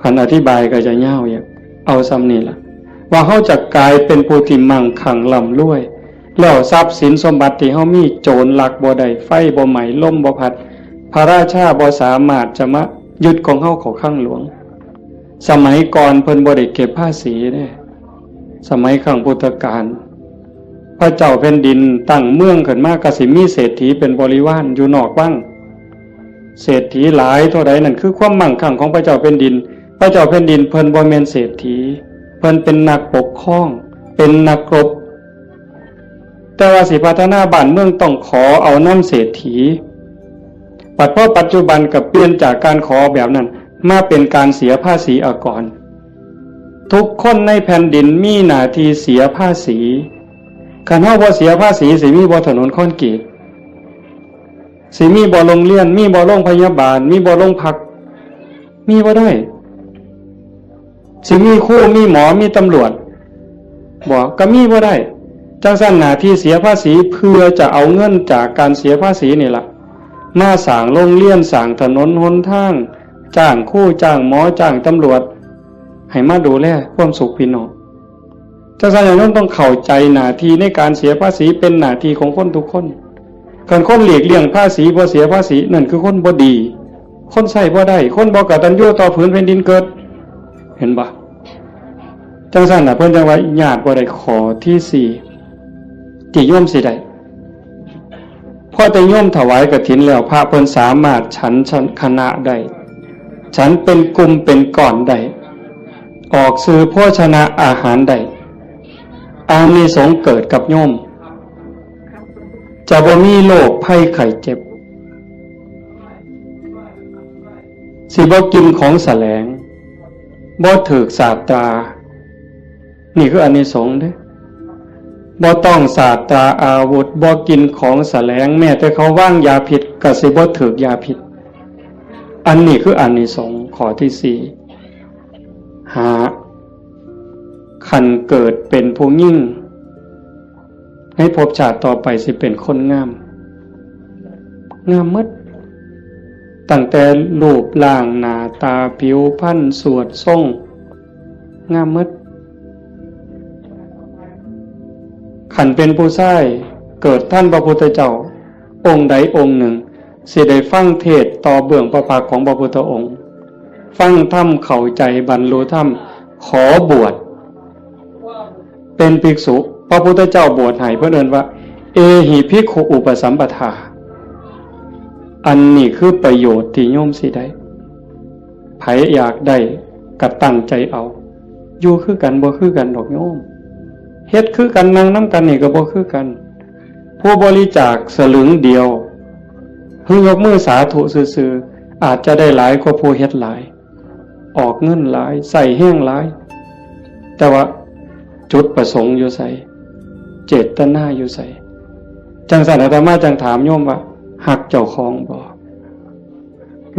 คันอธิบายก็จะยาวอยู่ เอาส่ำนี้ล่ะ ว่าเฮาจะกลายเป็นผู้ที่มั่งคั่งร่ำรวย แล้วทรัพย์สินสมบัติที่เฮามี โจรลักบ่ได้ ไฟบ่ไหม้ ลมบ่พัด พระราชาบ่สามารถจะมายึดของเฮาเข้าคลังหลวง สมัยก่อนเพิ่นบ่ได้เก็บภาษีเด้ สมัยครั้งพุทธกาล พระเจ้าแผ่นดินตั้งเมืองขึ้นมา ก็สิมีเศรษฐีเป็นบริวารอยู่นอกวัง เศรษฐีหลายเท่าใด นั่นคือความมั่งคั่งของพระเจ้าแผ่นดิน พระเจ้าแผ่นดินเพิ่นบ่แม่นเศรษฐี เพิ่นเป็นนักปกครอง เป็นนักรบ แต่ว่าสิพัฒนาบ้านเมืองต้องขอเอานำเศรษฐี บัดพอปัจจุบันก็เปลี่ยนจากการขอแบบนั้น มาเป็นการเสียภาษีอากร ทุกคนในแผ่นดินมีหน้าที่เสียภาษี คันเฮาบ่เสียภาษี สิมีบ่ถนนคอนกรีต สิมีบ่โรงเรียน มีบ่โรงพยาบาล มีบ่โรงพัก มีบ่ได้ สิมีครู มีหมอ มีตำรวจ บ่ ก็มีบ่ได้ จั่งซั้นหน้าที่เสียภาษีเพื่อจะเอาเงินจากการเสียภาษีนี่ล่ะ มาสร้างโรงเรียน สร้างถนนหนทาง จ้างครู จ้างหมอ จ้างตำรวจ ให้มาดูแลความสุขพี่น้อง จั่งซั้นญาติโยมต้องเข้าใจหน้าที่ในการเสียภาษีเป็นหน้าที่ของคนทุกคน คันคนหลีกเลี่ยงภาษี บ่เสียภาษี นั่นคือคนบ่ดี คนใช้บ่ได้ คนบ่กตัญญูต่อผืนแผ่นดินเกิด เห็นบ่ จั่งซั้นน่ะ เพิ่นจั่งว่าญาติบ่ได้ข้อที่สี่ ที่โยมสิได้ พอแต่โยมถวายกฐินแล้ว พระเพิ่นสามารถฉันคณะได้ ฉันเป็นกลุ่มเป็นก้อนได้ ออกซื้อโภชนะอาหารได้ อานิสงส์เกิดกับโยม จะบ่มีโรคภัยไข้เจ็บ สิบ่กินของแสลง บ่ถืกสาตรา นี่คืออานิสงส์เด้ บ่ต้องสาตราอาวุธ บ่กินของแสลง แม้แต่เขาวางยาพิษ ก็สิบ่ถืกยาพิษ อันนี้คืออานิสงส์ข้อที่สี่ ห้า คันเกิดเป็นผู้หญิง ในภพชาติต่อไปสิเป็นคนงาม งามหมด ตั้งแต่รูปร่างหน้าตาผิวพรรณสวดทรง งามหมด คันเป็นผู้ชายเกิดทันพระพุทธเจ้าองค์ใดองค์หนึ่ง สิได้ฟังเทศน์ต่อเบื้องพระพักตร์ของพระพุทธองค์ ฟังธรรมเข้าใจบรรลุธรรม ขอบวชเป็นภิกษุ พระพุทธเจ้าบวชให้ เพิ่นเอิ้นว่า เอหิภิกขุอุปสัมปทา อันนี้คือประโยชน์ที่โยมสิได้ ไผอยากได้ก็ตั้งใจเอา อยู่คือกันบ่คือกันดอกโยม เฮ็ดคือกัน นั่งนำกันนี่ก็บ่คือกัน ผู้บริจาคสลึงเดียว เพิ่งยกมือสาธุซื่อๆ อาจจะได้หลายกว่าผู้เฮ็ดหลาย ออกเงินหลาย ใช้แฮงหลาย แต่ว่าจุดประสงค์อยู่ไส เจตนาอยู่ไส จั่งซั้นอาตมาจั่งถามโยมว่า ฮักเจ้าของบ่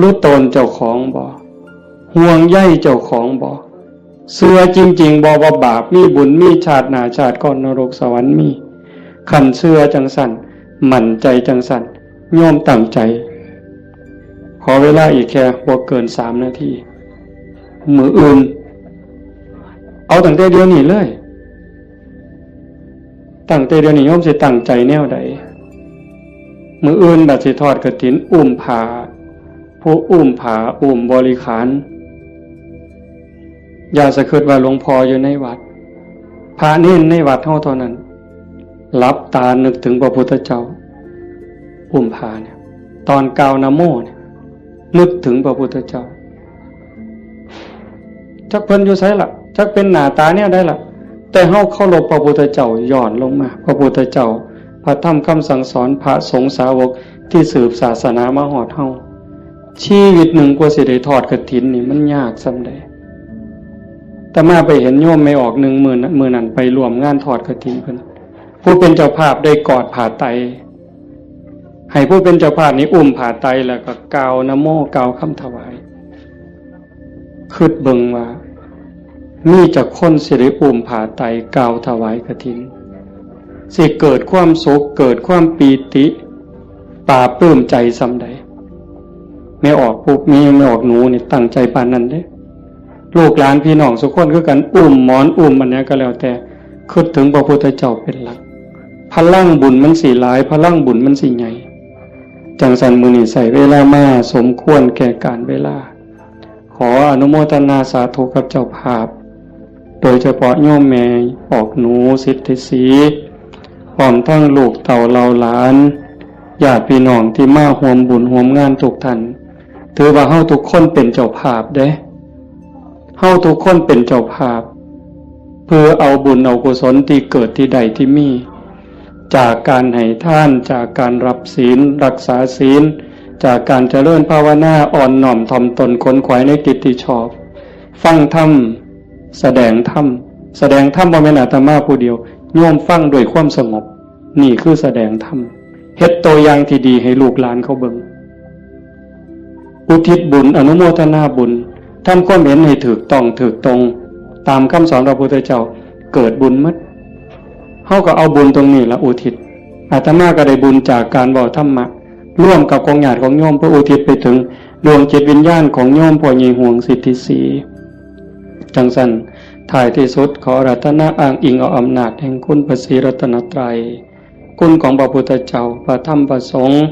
รู้ตนเจ้าของบ่ ห่วงใยเจ้าของบ่ เชื่อจริงๆ บ่ว่าบาปมีบุญมี ชาติหน้าชาติก่อนนรกสวรรค์มี คันเชื่อจั่งซั้น มั่นใจจั่งซั้น โยมตั้งใจ ขอเวลาอีกแค่บ่เกินสามนาที มื้ออื่น เอาตั้งแต่เดี๋ยวนี้เลย ตั้งแต่เดี๋ยวนี้โยมสิตั้งใจแนวใด มื้ออื่นบัดสิทอดกฐิน อุ้มผ้า ผู้อุ้มผ้า อุ้มบริขาร อย่าสะคิดว่าหลวงพ่ออยู่ในวัด พระเณรในวัดเฮาเท่านั้น หลับตานึกถึงพระพุทธเจ้า อุ้มผ้าเนี่ย ตอนกล่าวนะโมเนี่ย นึกถึงพระพุทธเจ้า จักเพิ่นอยู่ไสล่ะ จักเป็นหน้าตาแนวใดล่ะ แต่เฮาเคารพพระพุทธเจ้า ย้อนลงมา พระพุทธเจ้า พระธรรมคำสั่งสอน พระสงฆ์สาวกที่สืบศาสนามาฮอดเฮา ชีวิตหนึ่งกว่าสิได้ทอดกฐินนี่มันยากส่ำใด อาตมาไปเห็นโยมแม่ออกหนึ่ง มื้อนั้น มื้อนั้นไปร่วมงานทอดกฐินเพิ่น ผู้เป็นเจ้าภาพได้กอดผ้าไตร ให้ผู้เป็นเจ้าภาพนี่อุ้มผ้าไตรแล้วก็กล่าวนะโม กล่าวคำถวาย คิดเบิ่งว่า มีจักคนสิได้อุ้มผ้าไตรกล่าวถวายกฐิน สิเกิดความสุข เกิดความปีติ ปลาบปลื้มใจส่ำใด แม่ออกปุ๊บ แม่ แม่ออกหนูนี่ตั้งใจปานนั้นเด้ ลูกหลานพี่น้องสุคนคือกัน อุ้มหมอนอุ้มอันเนี้ยก็แล้วแต่ คิดถึงพระพุทธเจ้าเป็นหลัก พลังบุญมันสิหลาย พลังบุญมันสิใหญ่ จั่งซั้นมื้อนี้ใช้เวลามาสมควรแก่กาลเวลา ขออนุโมทนาสาธุกับเจ้าภาพ โดยเฉพาะโยมแม่ออกหนู สิทธิศรี พร้อมทั้งลูกเต้าเหล่าหลาน ญาติพี่น้องที่มาร่วมบุญร่วมงานทุกท่าน ถือว่าเฮาทุกคนเป็นเจ้าภาพเด้ เฮาทุกคนเป็นเจ้าภาพ เพื่อเอาบุญเอากุศลที่เกิดที่ใดที่มี จากการให้ทาน จากการรับศีล รักษาศีล จากการเจริญภาวนา อ่อนน้อมถ่อมตน ขนขวายในกิจที่ชอบ ฟังธรรม แสดงธรรม แสดงธรรมบ่แม่นอาตมาผู้เดียว โยมฟังด้วยความสงบ นี่คือแสดงธรรม เฮ็ดตัวอย่างที่ดีให้ลูกหลานเขาเบิ่ง อุทิศบุญ อนุโมทนาบุญ ทำความเห็นให้ถูกต้องถูกตรง ตามคำสอนพระพุทธเจ้า เกิดบุญหมด เฮาก็เอาบุญตรงนี้ละอุทิศ อาตมาก็ได้บุญจากการเว้าธรรมะ ร่วมกับของญาติของโยม เพื่ออุทิศไปถึงดวงจิตวิญญาณของโยมพ่อใหญ่ห่วงสิทธิศรี จังซั่น ท้ายที่สุดขออาราธนาอ้างอิงเอาอำนาจแห่งคุณพระศรีรัตนตรัย คุณของพระพุทธเจ้า พระธรรม พระสงฆ์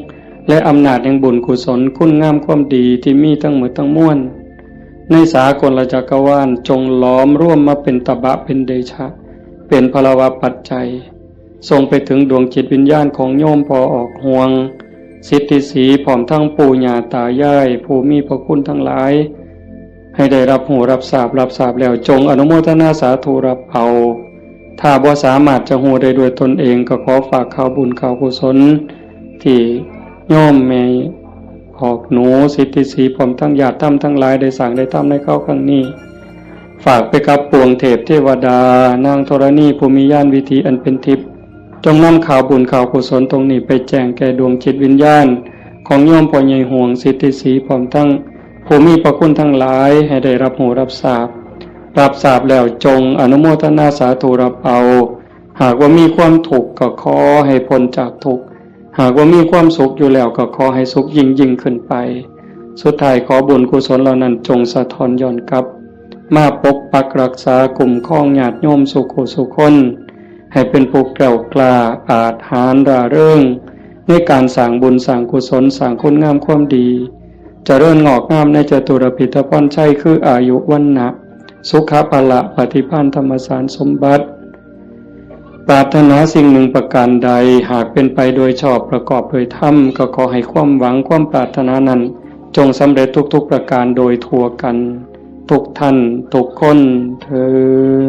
และอำนาจแห่งบุญกุศล คุณงามความดีที่มีทั้งหมดทั้งมวล ในสากลจักรวาล จงหลอมรวมมาเป็นตบะเป็นเดชะ เป็นพลวปัจจัย ส่งไปถึงดวงจิตวิญญาณของโยมพ่อออกห่วง สิทธิศรี พร้อมทั้งปู่ย่าตายาย ผู้มีพระคุณทั้งหลาย ให้ได้รับรู้รับทราบ รับทราบแล้วจงอนุโมทนาสาธุรับเอา ถ้าบ่สามารถจะรู้ได้ด้วยตนเอง ก็ขอฝากข่าวบุญข่าวกุศล ที่โยมแม่ออกหนู สิทธิศรี พร้อมทั้งญาติธรรมทั้งหลายได้สร้างได้ทำในคราวครั้งนี้ ฝากไปกับปวงเทพเทวดา นางธรณีผู้มีญาณวิถีอันเป็นทิพย์ จงนำข่าวบุญข่าวกุศลตรงนี้ไปแจ้งแก่ดวงจิตวิญญาณ ของโยมพ่อใหญ่ห่วงสิทธิศรี พร้อมทั้งผู้มีพระคุณทั้งหลาย ให้ได้รับรู้รับทราบ รับทราบแล้วจงอนุโมทนาสาธุรับเอา หากว่ามีความทุกข์ก็ขอให้พ้นจากทุกข์ หากว่ามีความสุขอยู่แล้วก็ขอให้สุขยิ่งยิ่งขึ้นไป สุดท้ายขอบุญกุศลเหล่านั้นจงสะท้อนย้อนกลับ มาปกปักรักษาคุ้มครองญาติโยมสู่ผู้สู่คน ให้เป็นผู้แกล้วกล้าอาจหาญร่าเริง ในการสร้างบุญสร้างกุศล สร้างคุณงามความดี เจริญงอกงามในจตุรพิธพรชัย คืออายุวรรณะ สุขะพละปฏิภาณธรรมสารสมบัติ ปรารถนาสิ่งหนึ่งประการใด หากเป็นไปโดยชอบประกอบโดยธรรม ก็ขอให้ความหวังความปรารถนานั้น จงสำเร็จทุกๆประการโดยทั่วกัน ทุกท่านทุกคนเทอ